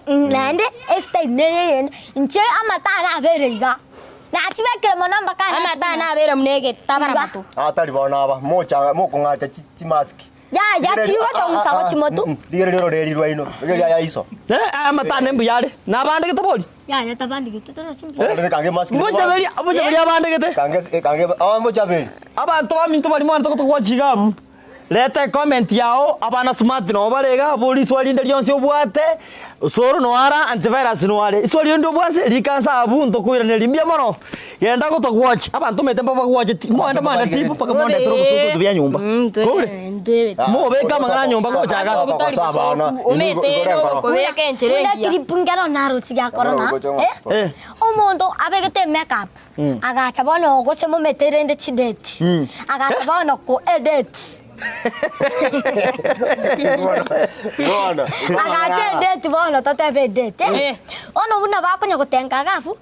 Naende estyle nere eyende inche amatara abere iga. Nachibekire mono mpaka Amata nabere munege tabara mato. Atari bono aba mocha mokong'acha chimaski. Ya ya chigo tomusago chimotu. Rigere rero reri rwaino. Rigere ya iso. Eh, amatane mbuyare. Nabande getabori. Yaya tabandigete toroche mbuya. Okorete kange mask. Mochaberi, mochaberi abandegete. Kange kange ah mochaberi. Abanto baminto baria mwanto gotogwacha iga abwo, reta ecomment yao, abana smart nabo bare iga abwo riswali rinde rionsi obwate, osoro noara, antivirus noare. Iswali rinde obwase, rika nse abwo ntokoiraneria mbuya mono, genda gotogwatch, abanto omanyete mbabagwacheti, moende moende tipo mpaka mondetere obosoku ebinto bia nyomba. Koure? Mobeke amang'ana nyomba gochaka. Kobeka enchera Buna engiya. clip nkero naroche gia corona, eh? Eh. Omonto abegete emakeup, agacha bono gose momete rende chidate, agacha bono ko edate. Agacha edate bono totebe edate, eh. Bono buna bakonya gotenga iga abwo,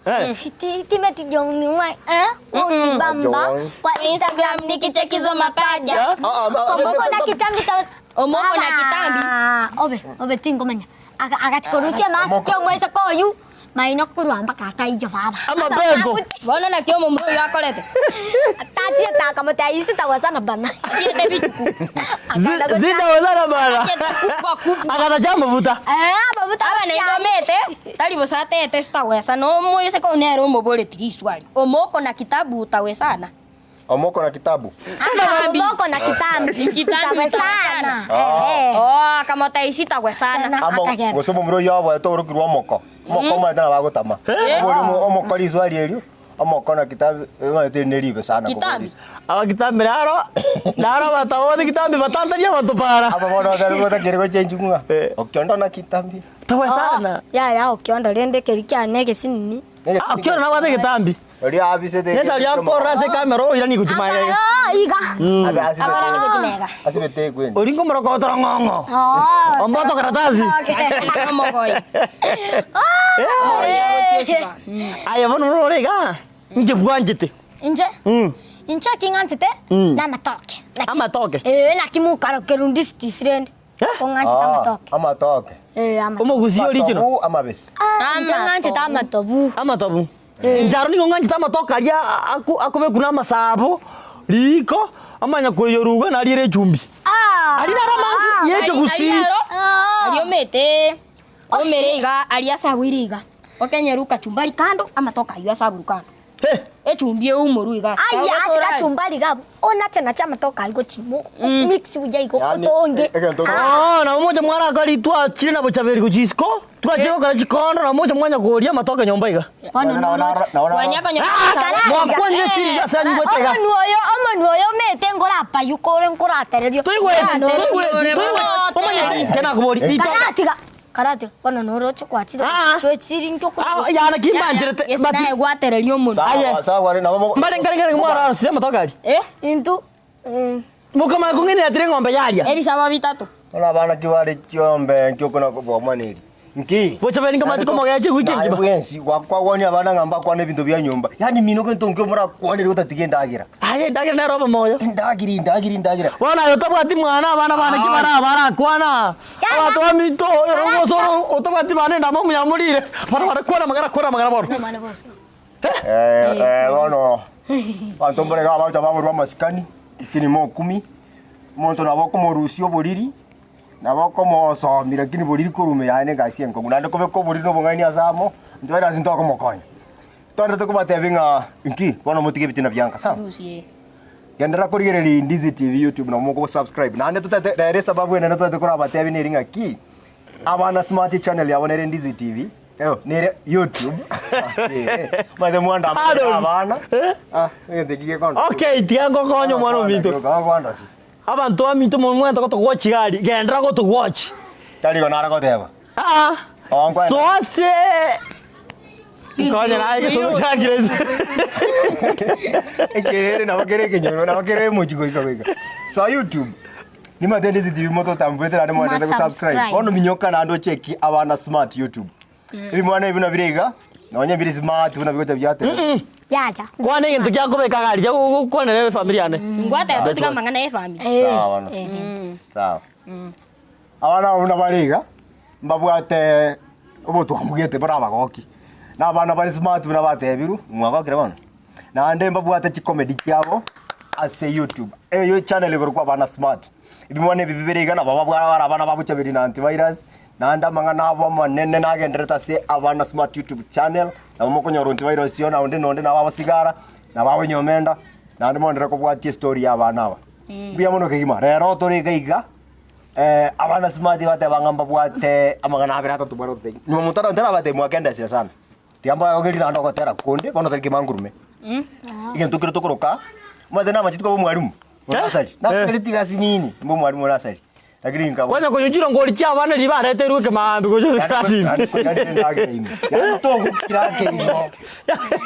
timeti jong'ing'wa, eh, unibamba kwa Instagram nikichekizo mapaja. Omoko na kitambi ta Omoko na kitambi. Obe, obe tingomanya. Aga agachikorusia mask omwese koyu. Maino korwa mpaka akaiyo baba. Amabego. Bono naki omomura oyo akorete. Tachie takamota isi tawazana bana. Achiete bituku. Zitawezana bana. Achiete kubwa kubwa. Akatacha amabuta. Eh, amabuta. Aba naende omete, tari bosa atete sitawesa, na omoise kou nere omoboreti riswali. Omoko na kitabu utawesana. Omoko na kitabu. Omoko na kitambi. Kitambi Tawezana. Ah. Oh, akamota isi tawesana. Amo Akagenda. gose omomura oyo abwate orokirwe omoko. Omoko omanyete nabo agotama. Obori omoko riswali erio, omoko na kitabu omanyete neribe sana Kitambi. Abakitambi naro, naro batabote kitambi batantania abanto para. Aba bono batari gotakire gochenji ng'a. Eh. Okiondo na kitambi. Tawezana. Ya ya okiondo rende keri kiane gesinini. Ah, Okioro nabwate egetambi. Oria abisete. Nesa oria akorora ase ekamera oiranie gochimaiga iga. Ah, iga. Abarani gochimega. Asibete kwendi. Ori nkomorokotoro ng'ong'o. Oh. Omboto karatasi. Omogoyi. Eh. Aye bono nore iga, inche bwanchete. Inche? Inche king'anchete namatoke. Amatoke. Eh, naki mokarokerwa ndisitisi rende. Eh? Kong'anchete amatoke. Amatoke. Eh, amatoke. Omogusi original. Amatobu amabese. Ah, inche ng'anchete amatobu. Amatobu. Inche nigo ng'anchete amatoke aria akobekwa na amasabo, riko, amanya koiyoruga nariere echumbi. Ah. Aria naro amansi ye ekegusii. Aria omete, omere iga, aria asagwire iga. Okenyerwa kachumbari kando, amatoke aywo asagurwa kando. Eh, Echumbi eumorwe iga. Aya, ase kachumbari gabo. Onache nache amatoke aye gochimo. Mix buya igo Yaani, otonge. egento- Ah, nabo moche mwarakora twachire na bochaberi gochia isiko, twachire gokora chikondo, nabo moche mwanya koria amatoke nyomba iga. Bono noroche. Mwakwanire chiri ase anyigwete iga. Omonwe oyo, omonwe oyo omete nkorapayuka ore nkoratererio. Toigweti, toigweti, toigweti. Omanyete, kenakobori, ritoke. Karatiga. Karatiga. Bono noroche kwachire. Ah. Chwe chiri nchoku. Ah, yana kimbancherete, but Gwatereria omonwe. Aye. Sawa nabo mbare nkare nkare mwararosire amatoke aria. Eh? Intu. Mokamanya kong'enera tire eng'ombe yaria. Ebisabo bitato. Ona abana ki bare chiombe nkiokona kobwamaneri. Nki? Bochaberi nkamanya komogecha ewiki Naye engima. bwensi gwakwagwania abana ng'a mbakwane ebinto bia nyomba. Yaani mino gento nkio morakwanere gotatiga endagera. Aye endagera nere obe moyo. Endagera endagera endagera. Bono aye otabwati mwana abana bane ki bara barakwana. Abanto baminto ogosoro otabwati bana endama omuya morire. Bono barakwana amagana kwana amagana bono. Eh eh bono. Abanto mbare iga abacha baborwa amasikani, lakini mokumi. Omonto nabo okomorusia oboriri, nabo okomosomia lakini boriri korwa ime yaye na egasi enkong'u. Naende kobeka oboriri na obong'aini ase amo, intwe bare ase ntokomokonya. Totagete kobatebia ng'a inki, bono motige ebitina bianka, sawa? Genderera korigereria Indizi TV YouTube nabo mogo subscribe. Naende totagete rero esababu enene totagete korabatebia neri ng'aki, abana smart channel yabo nere Indizi TV, nere YouTube, omanyete mwandamana Pardon. abana, Eh? ah, egento eki gekondo. Okay, tiga ngokonye omwana ominto. Abanto baminto momwente gotogwa chigari, genderera gotogwa chi. Tari igo nare goteba. Ah, Oo, nkwenda. soa ase Nkonye naye egesomo kiangire ase. Ekerere nabo kere ekenyoro, nabo kere emochi goika goika. Soa YouTube. Nimate Ndizi TV mototambwete naende mwanchete Ma gosubscribe. subscribe. Bono minyoka naende ocheki abana smart YouTube. Ebimwana ebi buna bire iga, nonye bire smart buna bigocha biateba. Yacha. Kwana egento kiakobeka gari, kiagokwanera efamiri yane. Ngwateba totiga amang'ana ya efamiri. Eh. Sawa bono. Sawa. Abana aba buna bare iga, mbabwate obotwambugete bore abagoki. Na abana bare smart buna batebirwe, mwagokire bono. Naende mbabwate chicomedy chiabo ase YouTube. Eyo channel igoro kwa abana smart. Ebimwana ebi bibere iga nabo babwara bare abana ba Bochaberi na Antivirus. Naende amang'ana abo amanene nagendererete ase Abana Smart YouTube channel, nabo mokonyora onsi baire osio na onde na onde nabo abasigara, nabo abanyomenda, naende moenderere kobwatia estory ya abana aba. Mbuya mono kegima, rero tore iga iga, Abana Smart bateba ng'a mbabwate amang'ana abere atato bare gototebia. Nyuma monto tarabatebia mwakendesire sana. Tiga mbaogerie naende ogotera konde, bono tari kemangurume. Egento kere tokoroka, omanyete namacheti koba omwalimu, onasari. Nakoire tigasi nini, mbe omwalimu onasari. Lakini nkaba. Kwanya konya chirongori chia abana riria bareterwe ekemaambia gocha ase ekerasi ime. Yaani konya endagera ime. Yaani togokira ake igo.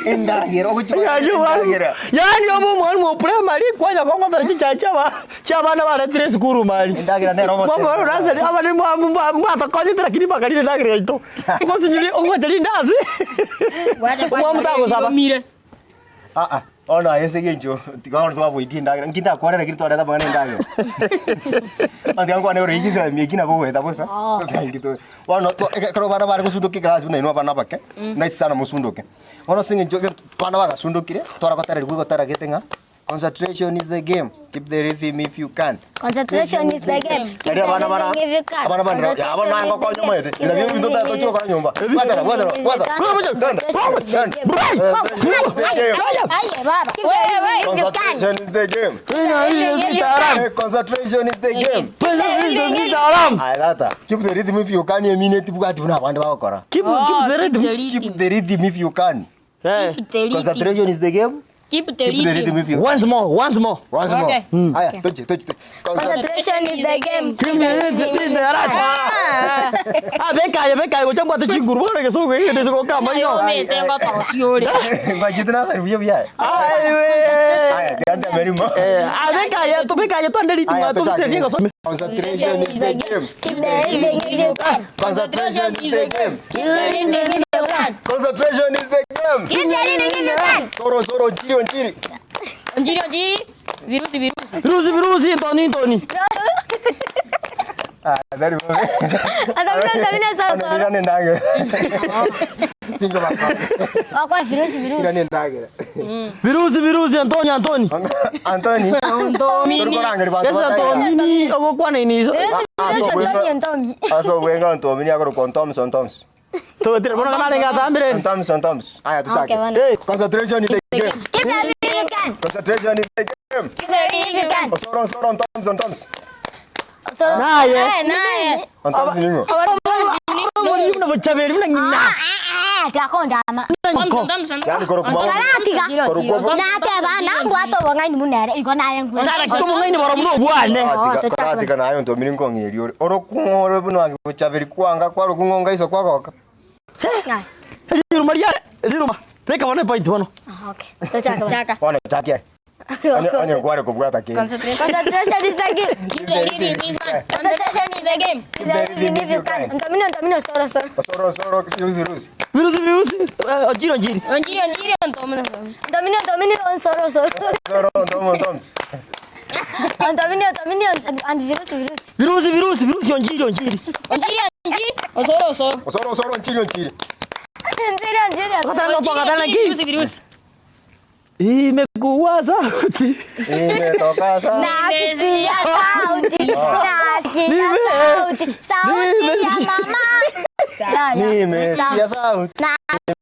Endagera ogochi Yaani omwalimu endagera. yaani obe omwalimu o primary kwanya kong'otera chichae chiaba chiabana baretire esukuru mari. Endagera nero ogoteba. Mwamora nursery abana mwa- mwa- mwatakonyete lakini bakarire endagera yaito. Ogosinyori ogocha rindasi. Omwalimu tagosaba. Ah ah, bono aye ase eng'encho tiga bono twaboitie endagera, nki ndakwane lakini twareta amang'ana ya endagera. Bono tiga nkwane ore inche ensemo eki nabo ogoeta bosa, gose inki to bono to eke ekero abana bare gosundoka ekerasi buna inwe abana abake, nice sana mosundoke. Bono ase eng'encho ege abana bagasundokire, twara gotereriwa egotera gete ng'a concentration is the game, keep the rhythm if you can. Concentration is the game. Keep Erio abana the bara rhythm if you can. abana bande ya bono Concentration is the ngokonya game. omanyete Keep nabio the ebinto rhythm if tochi you gokora nyomba can. bwatera bwatera bwatera Aye baba. Wewe. Concentration is the game. Concentration is the game. Aye tata, keep the rhythm if you can emineti bwati buna abande bagokora. Keep keep the rhythm. Keep the rhythm if you can. Eh. Concentration is the game. Keep the Keep the rhythm rhythm. if you Once more, once more. Once more. Okay. Aya, tochi tochi. tochi. Concentration is the game. Keep the rhythm, keep the rhythm. Ah, bekaye bekaye gocha mbwate chinguru bono egesugu eke gende isiko kama inyo. Omete ngotorocia ore. Ngwachete nasari buya buya. Ai we. Aya, tiga merimo. Eh, ah bekaye to bekaye twande rhythm Aya, to tochake. tuserie goso. Concentration is the game. Keep the rhythm if you can. Concentration is the game. Keep the rhythm if you can. Concentration is the game. Keep the rhythm if you can. Soro soro njiri onjiri. Onjiri onjiri. Virusi virusi. Virusi virusi ntoni ntoni. Ah, very good. Atamina atamina soro soro. Nirane ndagera. Pingo bako. Wakwa virusi virusi. Nirane ndagera. Virusi virusi Antonio Antoni. Anthony. Ontomini. Turukorangeri bantu Ese batagera. Antonini ogokwana iniso. Virusi virusi Antomi Antomi. Aso wenga Antomini akoro kon Thompson Thompson. Tobetire bono kana renga tambire. Thompson Thompson. Aya Okay, tutake. bana. Eh, Concentration is the game. Keep the rhythm if you can. Concentration is the game. Keep the rhythm if you can. Soro soro Thompson Thompson. Soro. Naye. Naye. Thompson ningo. Abari muna bochaberi muna ngina. Ah, ah, ah, tiakonda ama. Thompson Thompson. Yani koro kuma. Karatiga. Koro kwa. Nateba nangwato bong'aini munere igo naye ngwe. Tara kitomo ng'aini boro muno obwane. Koratika nayo Antomini nkong'eria ore. Orokung'ore buna buchaberi kwanga kwarokung'onga iso kwagoka. Ah, Riruma ria riruma. Beka bono point bono. ah, okay. Tochaka. Chaka. Bono chakia. Onye onye kware kobwata kende. Concentration. Concentration is the game. Keep the rhythm if you can. Concentration is the game. Keep the rhythm if you can. Antomino antomino soro soro. Soro soro virusi virusi. Virusi virusi. Onjiri onjiri. Onjiri onjiri ontomini. Antomino antomino on soro soro. Soro Thompson Thompson. Antomino antomino and virusi virusi. Virusi virusi virusi onjiri onjiri. Onjiri onjiri. Osoro osoro. Soro soro nchiri nchiri. Onjiri onjiri. Katana no katana ki. Virusi virusi. Imekuwa sauti. Imetoka sana. Nasikia sauti, nasikia sauti, sauti ya mama. Ya, ya. Nimesikia sauti.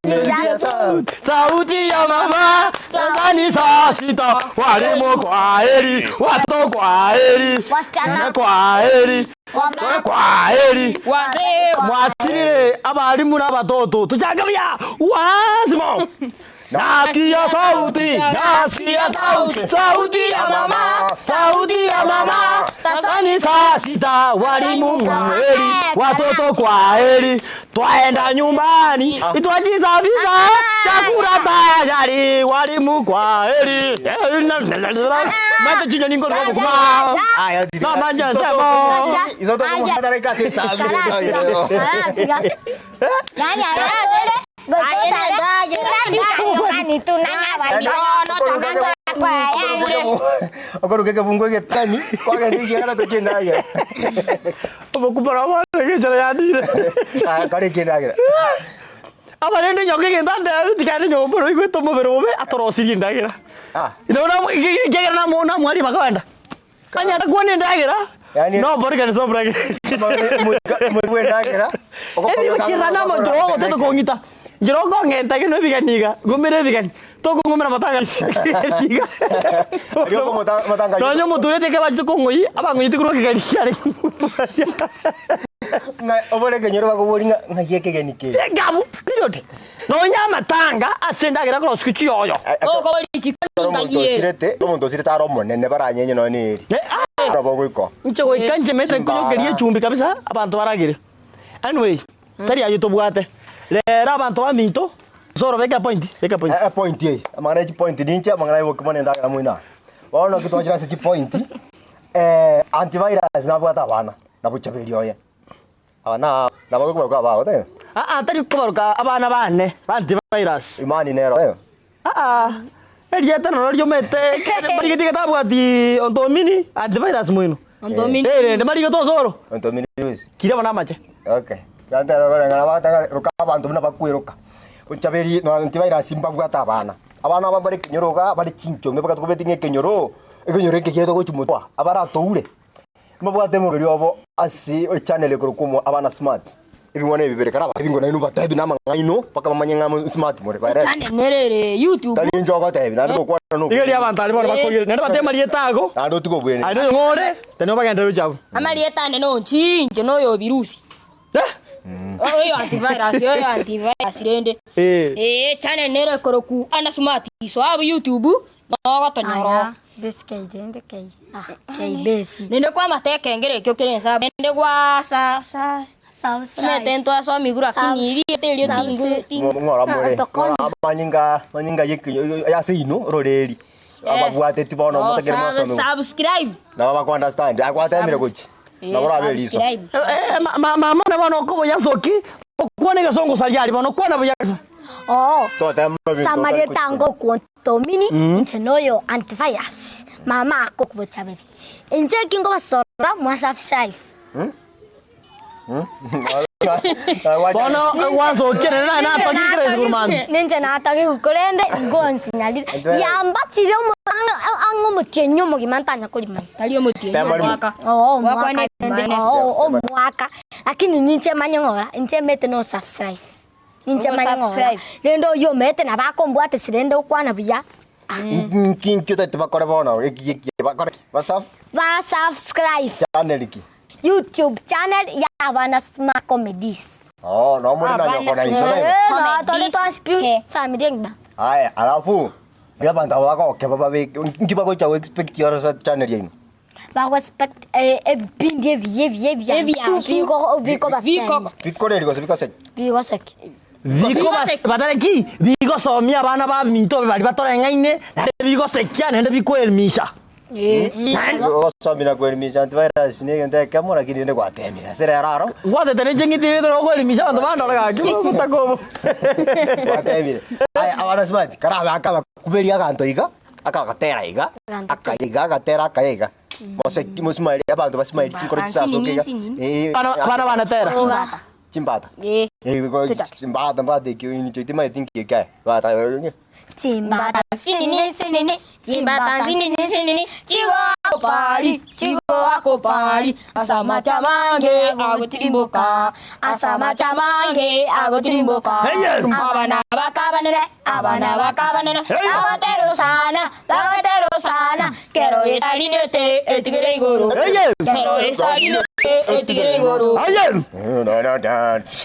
Nimesikia sauti. Sauti ya mama. Sasa ni saa sita. Walimu kwa heri, watoto kwa heri. Wasichana Kwa heri. wamama Kwa heri. Wazee. Mwasirire abarimu na abatoto tuchangamia wasimo. Nasikia sauti, nasikia sauti, sauti ya mama, sauti ya mama. Sasa ni saa sita, walimu mwaheri, watoto kwa heri, twaenda nyumbani, twajisafisha, chakula tayari, walimu kwa heri. Mate chinya ningo kwa kuma. Aya Mama njasemo. Izo to kumhatara ikate sabi. Karatiga. Ya, ya, ya, Okoruka kebungo getani kwagendikiana tukindagera. Obokubara bwana gechara yadire. Ah, kare kindagera. Abarende nyoke genda tikane nyombo roigwete omobere bobe atorosirie endagera. Ah, Ino na kegera na na mwari bakabanda. Kanya kuona endagera. Yaani No borigani so brage. Mwendagera. Ebigochirana amonto ogotete kong'ita. Njira okong'enta gino ebigani iga, ng'umere ebigani. Tokong'umera matanga iga. Aria okomota- matanga- Nonya omotureti ekero bachete kong'oyi, abang'oyeti korwa ekegeni kiare. Ng'a obore ekenyoro bakobori ng'a ng'ai ekegeni kere. Gabu, period. Nonya amatanga ase endagera akoroswa chiyoyo. Okobori chikoni Ekero omonto ng'ai ere. osirete, omonto osirete are omonene baranyenye nonya na eri. Eh, ah! Nabo ogoika. Inche goika inche mete nkonyokeria echumbi kabisa, abanto baragere. Anyway, tari ayio tobwate. Rero abanto baminto, Osoro beka epoint, beka epoint. Epoint eye, amang'ana ya chipoint ninche, amang'ana ya obokima na endagera moino aa. Bono naki twachire ase chipoint, antivirus nabwate abana, na bochaberi oye. Aba na nabo okobaroka abago taiyo? Aa tari kobaroka abana bane ba antivirus. Imani nero taiyo? Aa erieta noro riomete marigeti getabwati ontomini antivirus moino. Ontomini. Eh rende marigete osoro. Ontomini Luis. Kira bono amache. Okay. Tantebe koreng'ana bataka roka abanto buna bakweroka. Bochaberi na antivirus mbabwate abana. Abana aba mbare ekenyoro igaa bare chinchome bagatokobeti ng'a ekenyoro, ekenyoro eke kiaito gochia motwe abaratoure. Mbabwate omorweri obo ase echannel ekorokwa omo abana smart, ebing'wana ebi bibere kare abatebi ngo nainwe batebi na amang'ana aino mpaka bamanye ng'a mo smart more baerete. Channel nere ere YouTube. Tari inche ogotebi naende gokwana no Iga erio abanto aria bono bakorire naende batebe amarieta ago naende otige obwenenu. aye noyo ng'ore tari obagende gochia abwo. Amarieta ane nonchi inche noyo obirusi. Eh! Oyo antivirus, oyo antivirus rende. Eh. Eh, channel nere ekorokwa Ana Smart iso abwo YouTube nogotonyora Aya, besi kei rende kei. Ah, kei besi. Nende kwamata ekengere ekio kere ense abwo nende gwa sa sa Subscribe. omanyete ntwasomiwu lakini erieta erio tingu tingu Ng'ora more, Ah, tokonya. ng'ora amanyinga amanyinga ye ase inwe ororeri ababwateti bono motagere mwasomiwa. subscribe Nabo baku understand agwatemire gochi nabo orabe eriso. subscribe Eh, mama na bono okoboya nsoki okwane egesongo saria aria bono kwana buya gesa. Oo. Totema ebinto Samaria otari tango kwontomini inche noyo antivirus mama akokobochaberi inche eki nkobasorora mwa subscribe. Bono gwasokia nere naye natagikire ase korwa mambia. Ninche natagigwe korende ingonsinyarire yambatire ang'e omotienyi omogima ntanya korimanya. Tari omotienyi Tema rimo. omwaka. Oo Gwakwana omwaka rende ebimane. oo omwaka lakini ninche manye ng'ora inche mete no subscribe. Ninche manye ng'ora Subscribe. rende oyio omanyete nabo akombwatesi rende okwana buya. Inki inki otagete bakore bono eki eki bakore ki? Basaf Ba subscribe channel ki? YouTube channel ya abana Smart Comedies. Oh, no more na Abana nyoko na iso Smart. naye. Eh, no tore Comedies. twansi family engima. Aya, alafu riria abanto aba bagokeba babeke inki bagocha go expect ore ase channel yaino? Bago expect ebipindi ebiya ebiya ebiya Ebiansu. biko bikobasemi. Biko- Bikoreri gose bikoseki? Bigoseki. Bikobas batare ki? Bigosomia abana baminto baria batoreng'aine naende bigosekia naende bikoelimisha. Naende Gosomia na koelimisha antivirus na egento ekemo lakini rende gwatemire ase rero aro gwatete ne ching'iti rende okoelimisha abanto bandore gaki obotaka obo. gwatemire. Aya abana smart karabe akabakuberia aganto iga, akagatera iga, akaya iga agatera akaya iga. Moseki mosmile abanto basmile chinkoro chisasoke iga. Eh, Abana abana banetera. Oga. Chimbata. Eh. Eh, go- Chichake. chimbata mbata ekio inche timanyeti nki eke. Bata Chimbata Sinini sinini chimbata sinini sinini chigo akopari chigo akopari asamacha mange agotirimboka asamacha mange agotirimboka Hey! abana bakabanere abana bakabanere bagoterosana bagoterosana kero esarinete etigere igoro Hey! kero esarinete etigere igoro Aye!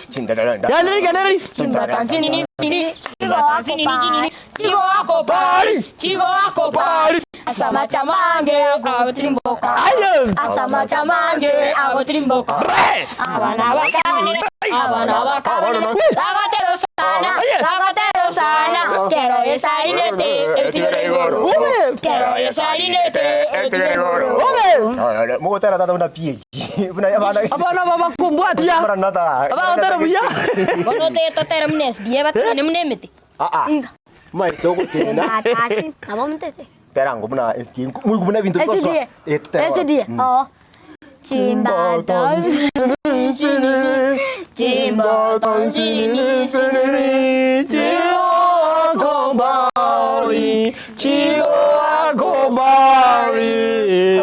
Chindararanda. Genereri genereri. Chimbata sinini sinini chimbata sinini sinini chigo akopari chigo akopari asamacha mange agotirimboka Aye! asamacha mange agotirimboka Bre! abana bakabanere abana bakabanere bagoterosana bagoterosana kero esarinete etigere igoro Ube! kero esarinete etigere igoro Ube! Mogotera tata buna PhD. Buna abana. Abana babakumbwatia. Bara nata. Abagotera buya. bono totere muna SDA batigane muna emete Ah ah. Iga. Mai togotena. Chimbata asi nabo mtete. Terango buna SDA. Muigu buna ebinto SDA. Eh, tutera. SDA. Oo. Chimbata Chimbata sinini sinini. Chigoakobari, chigoakobari.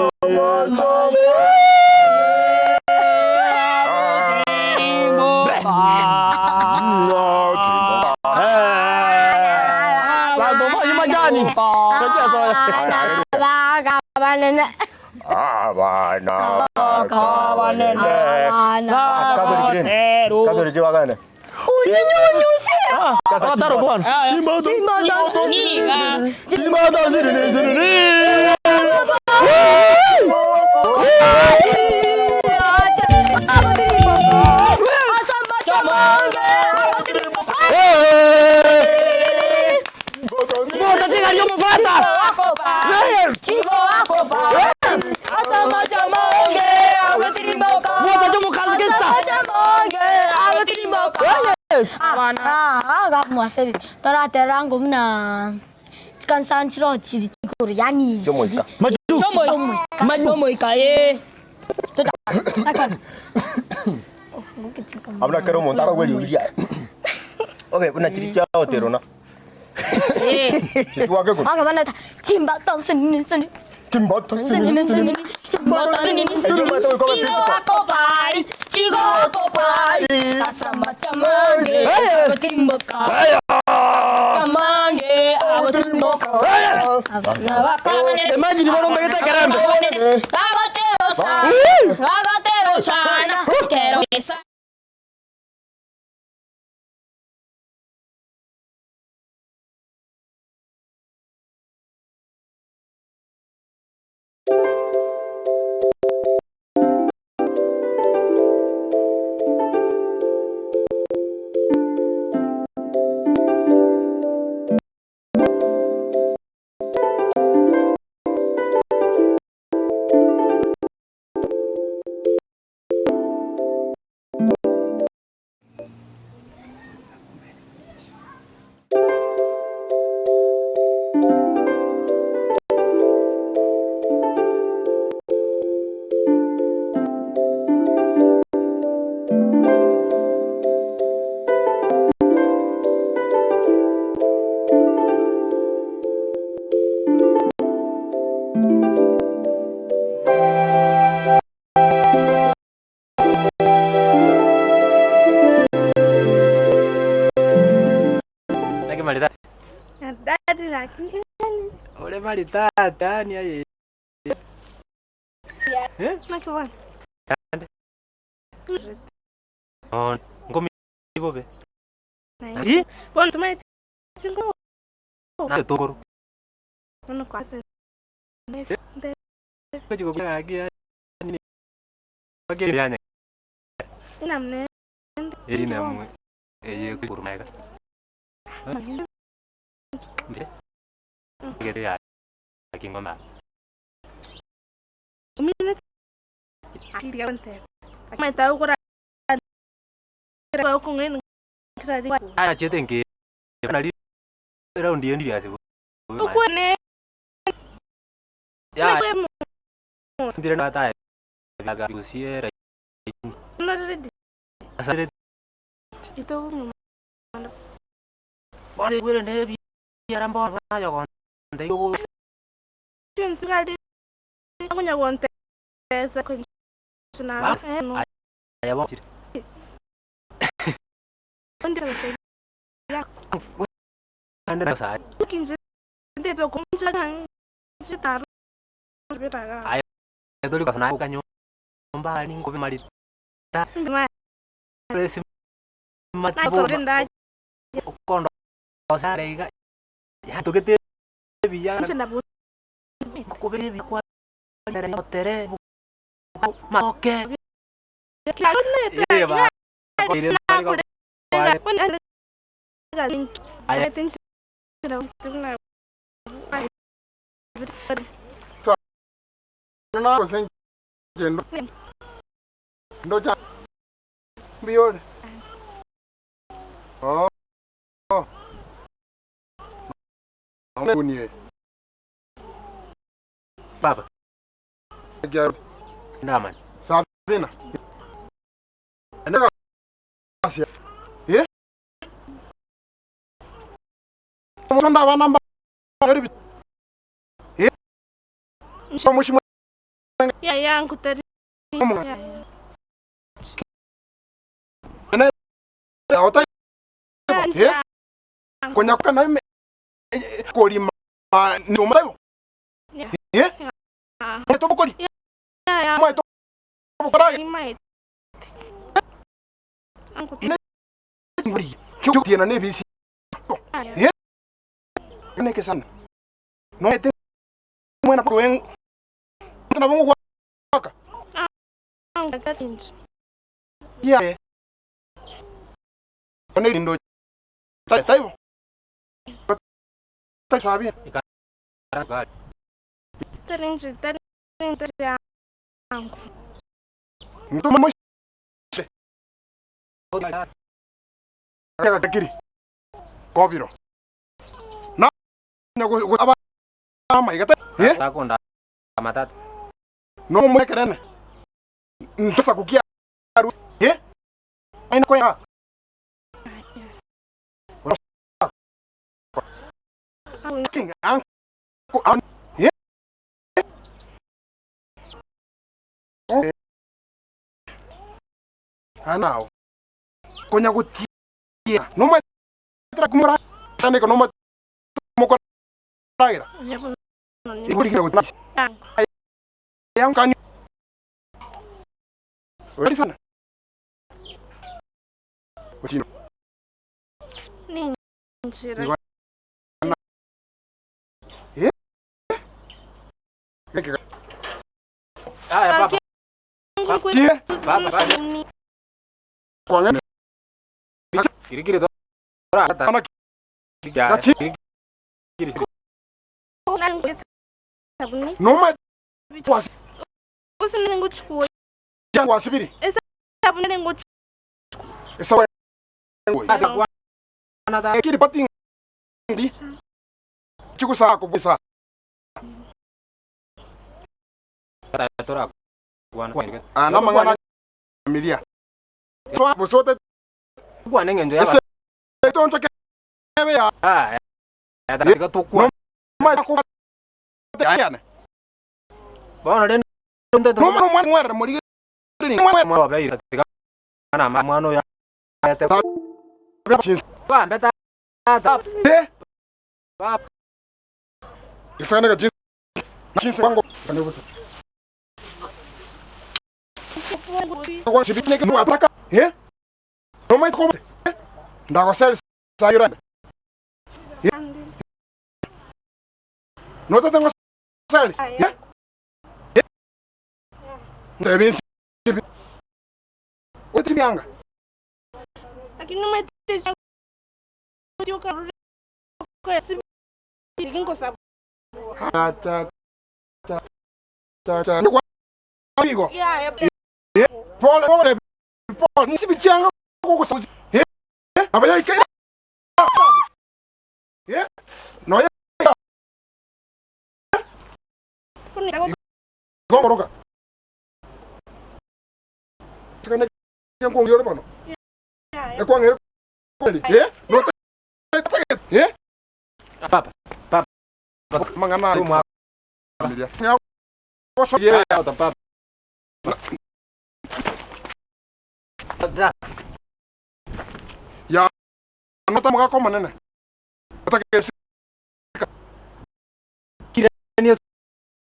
Sani. Abana bakabanene. Abana Bakabanene. Abana. Catholic rende. Catholic bagane. Ah, taro bwana. Chimba Chimba Chimba ziri ziri. Mbona tena ndio mfata? Mbona ndio mkazikista? Toraterango muna chikansanchiro chiri chikuru yani Chomoika. Maju. Maju. Chomoika ye. Abuna kero omonto akagweriuria. Obe buna chiri chia oterona. Chitwake kuri. akabanata chimba sinini sinini Chimboto. sinini sinini chimba sinini Ejo mate goika obe Chigo physical. akopari, chigo akopari. Asamba chamange, agotimboka. Chamange, agotimboka. Imagine bono mbegete kerembe. Agotero sana, agotero sana, kero esa. Naki maridadi. Maridadi lakini Ore maridadi yani aye. Eh? nakibona. Ande. Oh, ngomi bobe. Nari? Bono tumaye singo Na tokoro. bono kwa. Ko gaki yani. Bage yanya. Namne. Eri namwe. Eye kurmaga. Mbe. Gete ya. Kingoma. Mine akili yonte. Maita ukora kwa ukungeni kirari. Aya chete nge. Nari round yendi ya siku. Ukune Ya kwe mbire na ta. Ga kusiera. no ready. Asare Ito mu Bose gwere ne bi yarambo na yo konde yo chunsi kunya konte esa kunchina. Bas. aya bo Ndi ande na sa kinje ndeto kunja kan chitaru biraga. Ay. doli ko na kanyo mba ni ngo mari Ndima resi na torinda kondo sa reiga ya tugete bi ya nche na bu ko be bi kwa tere tere ma oke Kila ye ba ko ire na ko kure Aya. Na gendo ndocha mbiyore oh oh unie baba gero ndaman sabina ndeka asia eh musonda abana mba eri eh mushimo Ya ya nkutari. Omo. ene ota eh konya kana me kolima. Ma ni omotaibo. Eh? Maete obokori. Maete obokorage. Ine chingori chiogotiena na ebisi. Eh? Neke sana. Noete mwana pa wen. Nabo ngogwaka. Yeah. One rindo taibo. Sabi. Mtuma mo kiri kobiro. Na aba amaigate. Eh? No mwekerene. Ntesa kukia eh? Aina kwa King anko an eh? Eh. Anao. Konya gutia. No ma tra kumora. Sane ko no ma mokora. Ikuri ko Yang kani. Wali sana. Ochino. Eh? Aya papa. Tie. Kwang'ene. Kirikiri to. Ra. Gachi. Noma wasi wasibiri. Esawa. Kiri pati ndi. Chikusa kubisa. Ana mangana familia. Twa busote Kwane ng'encho ya ese tonto kebe ya Ah, ya tukwa. ma ku yana. Bono rende ndo Noma no mwana mwere muri mwana mwana wa baira tika na mwana ya te ba mbeta ta Eh. ba Isana ka jinsi jinsi wango kanebusa. Kwa shibine ke ataka. Eh? Noma ko ndakosel sayura. No te tengo sal. Eh? Ndebinsi. Otibyanga. Ta ta ta ta ta. Kwa amigo. Pole pole pole. Nsibichanga kuko. Eh? Abaya ike. Eh? No ya. Gongoroka. Tikane ngongiyore pano. Ekwangere. Eh? No te. Eh? papa papa Mangana. Tumwa. Familia. Yeah. ta papa Ya. Nota mugako manene. Atakesi.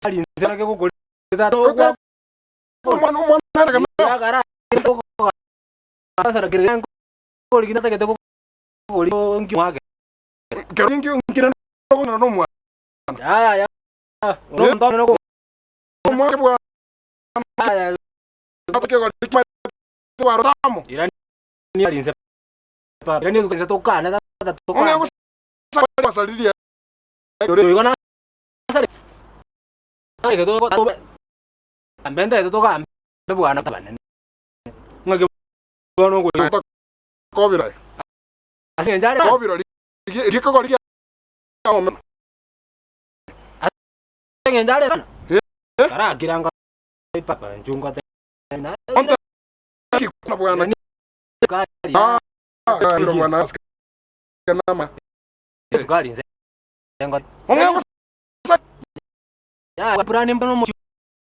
ali nzera ke kugulita Omwana omwana kana. agara asara kire ngoli kinata kete kuguli ngi mwake Kero ngi ngi no no mwana. ya ya no ndo no Omwana bwa ya atake ko ma wa ramo. ira ni ali nze papa ira ni zuka tokana ta Onge tokana ko sa saliria. Yo na sare ai ke to ambenda to ka ambe bwana tabane ngake bono go Kobira. asinge njare Kobira. Riko ko ri. asinge njare Eh? kara kiranga papa njunga te na Onta ki kuna bwana. kali Ah. Kiro bwana. Kanama. sukari nze ngo Onge ko ya purani mbono mo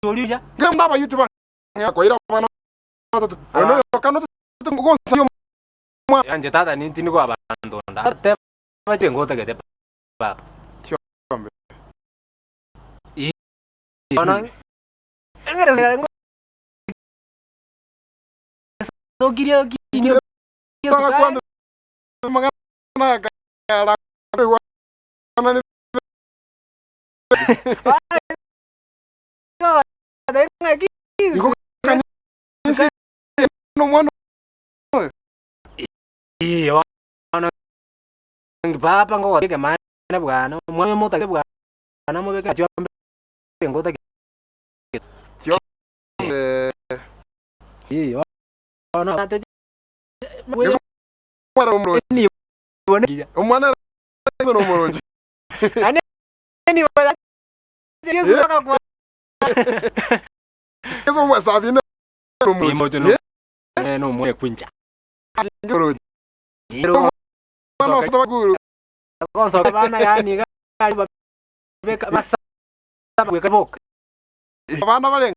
choliya ngenda ba YouTube ya ko ira bana. Ono kano ngo sa yanje tata ni tini kwa bandonda te ba chengo te ke papa Tiombe. Bono engere sokirie okinio Bagakwana amang'ana akara koigwanani Igo kanisa nomwana oyo. Ee, bono papa ngogotebi ekemaene bwana, omwana oyo motagete bwana mobeke chiombe ngotagete. Chiombe. Ee, bono Yeso omwana omorochi. Omwana ere nomorochi. Yeso omwasabine nomorochi. Omorochi. Omwana osete bakuru. Abana barenge.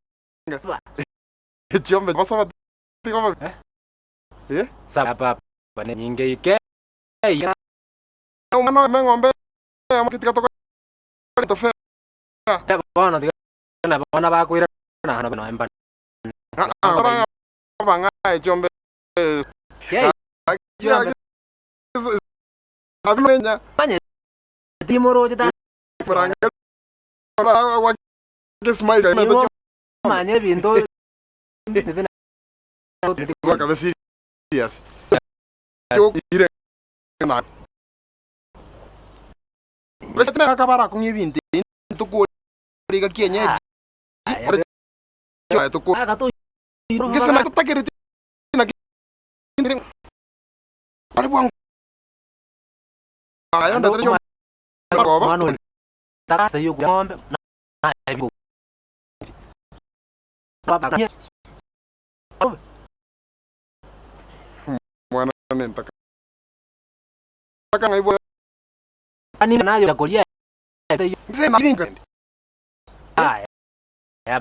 Chiombe basaba tiga babe. Eh? Omwana oyo eng'ombe eyemo tiga tokore tofe. Ah, bang'ae chiombe. Abimenya. Murangeri. Smile. Bakabe serious. Ire na. Bese tena akabara kung'i ebinto tukuriga kienyeji. Tuku. Gese na tutakerete na Bari bwangu. Ayo ndatere goba. Mwana nentaka. Taka ngaibo. Nse maringa.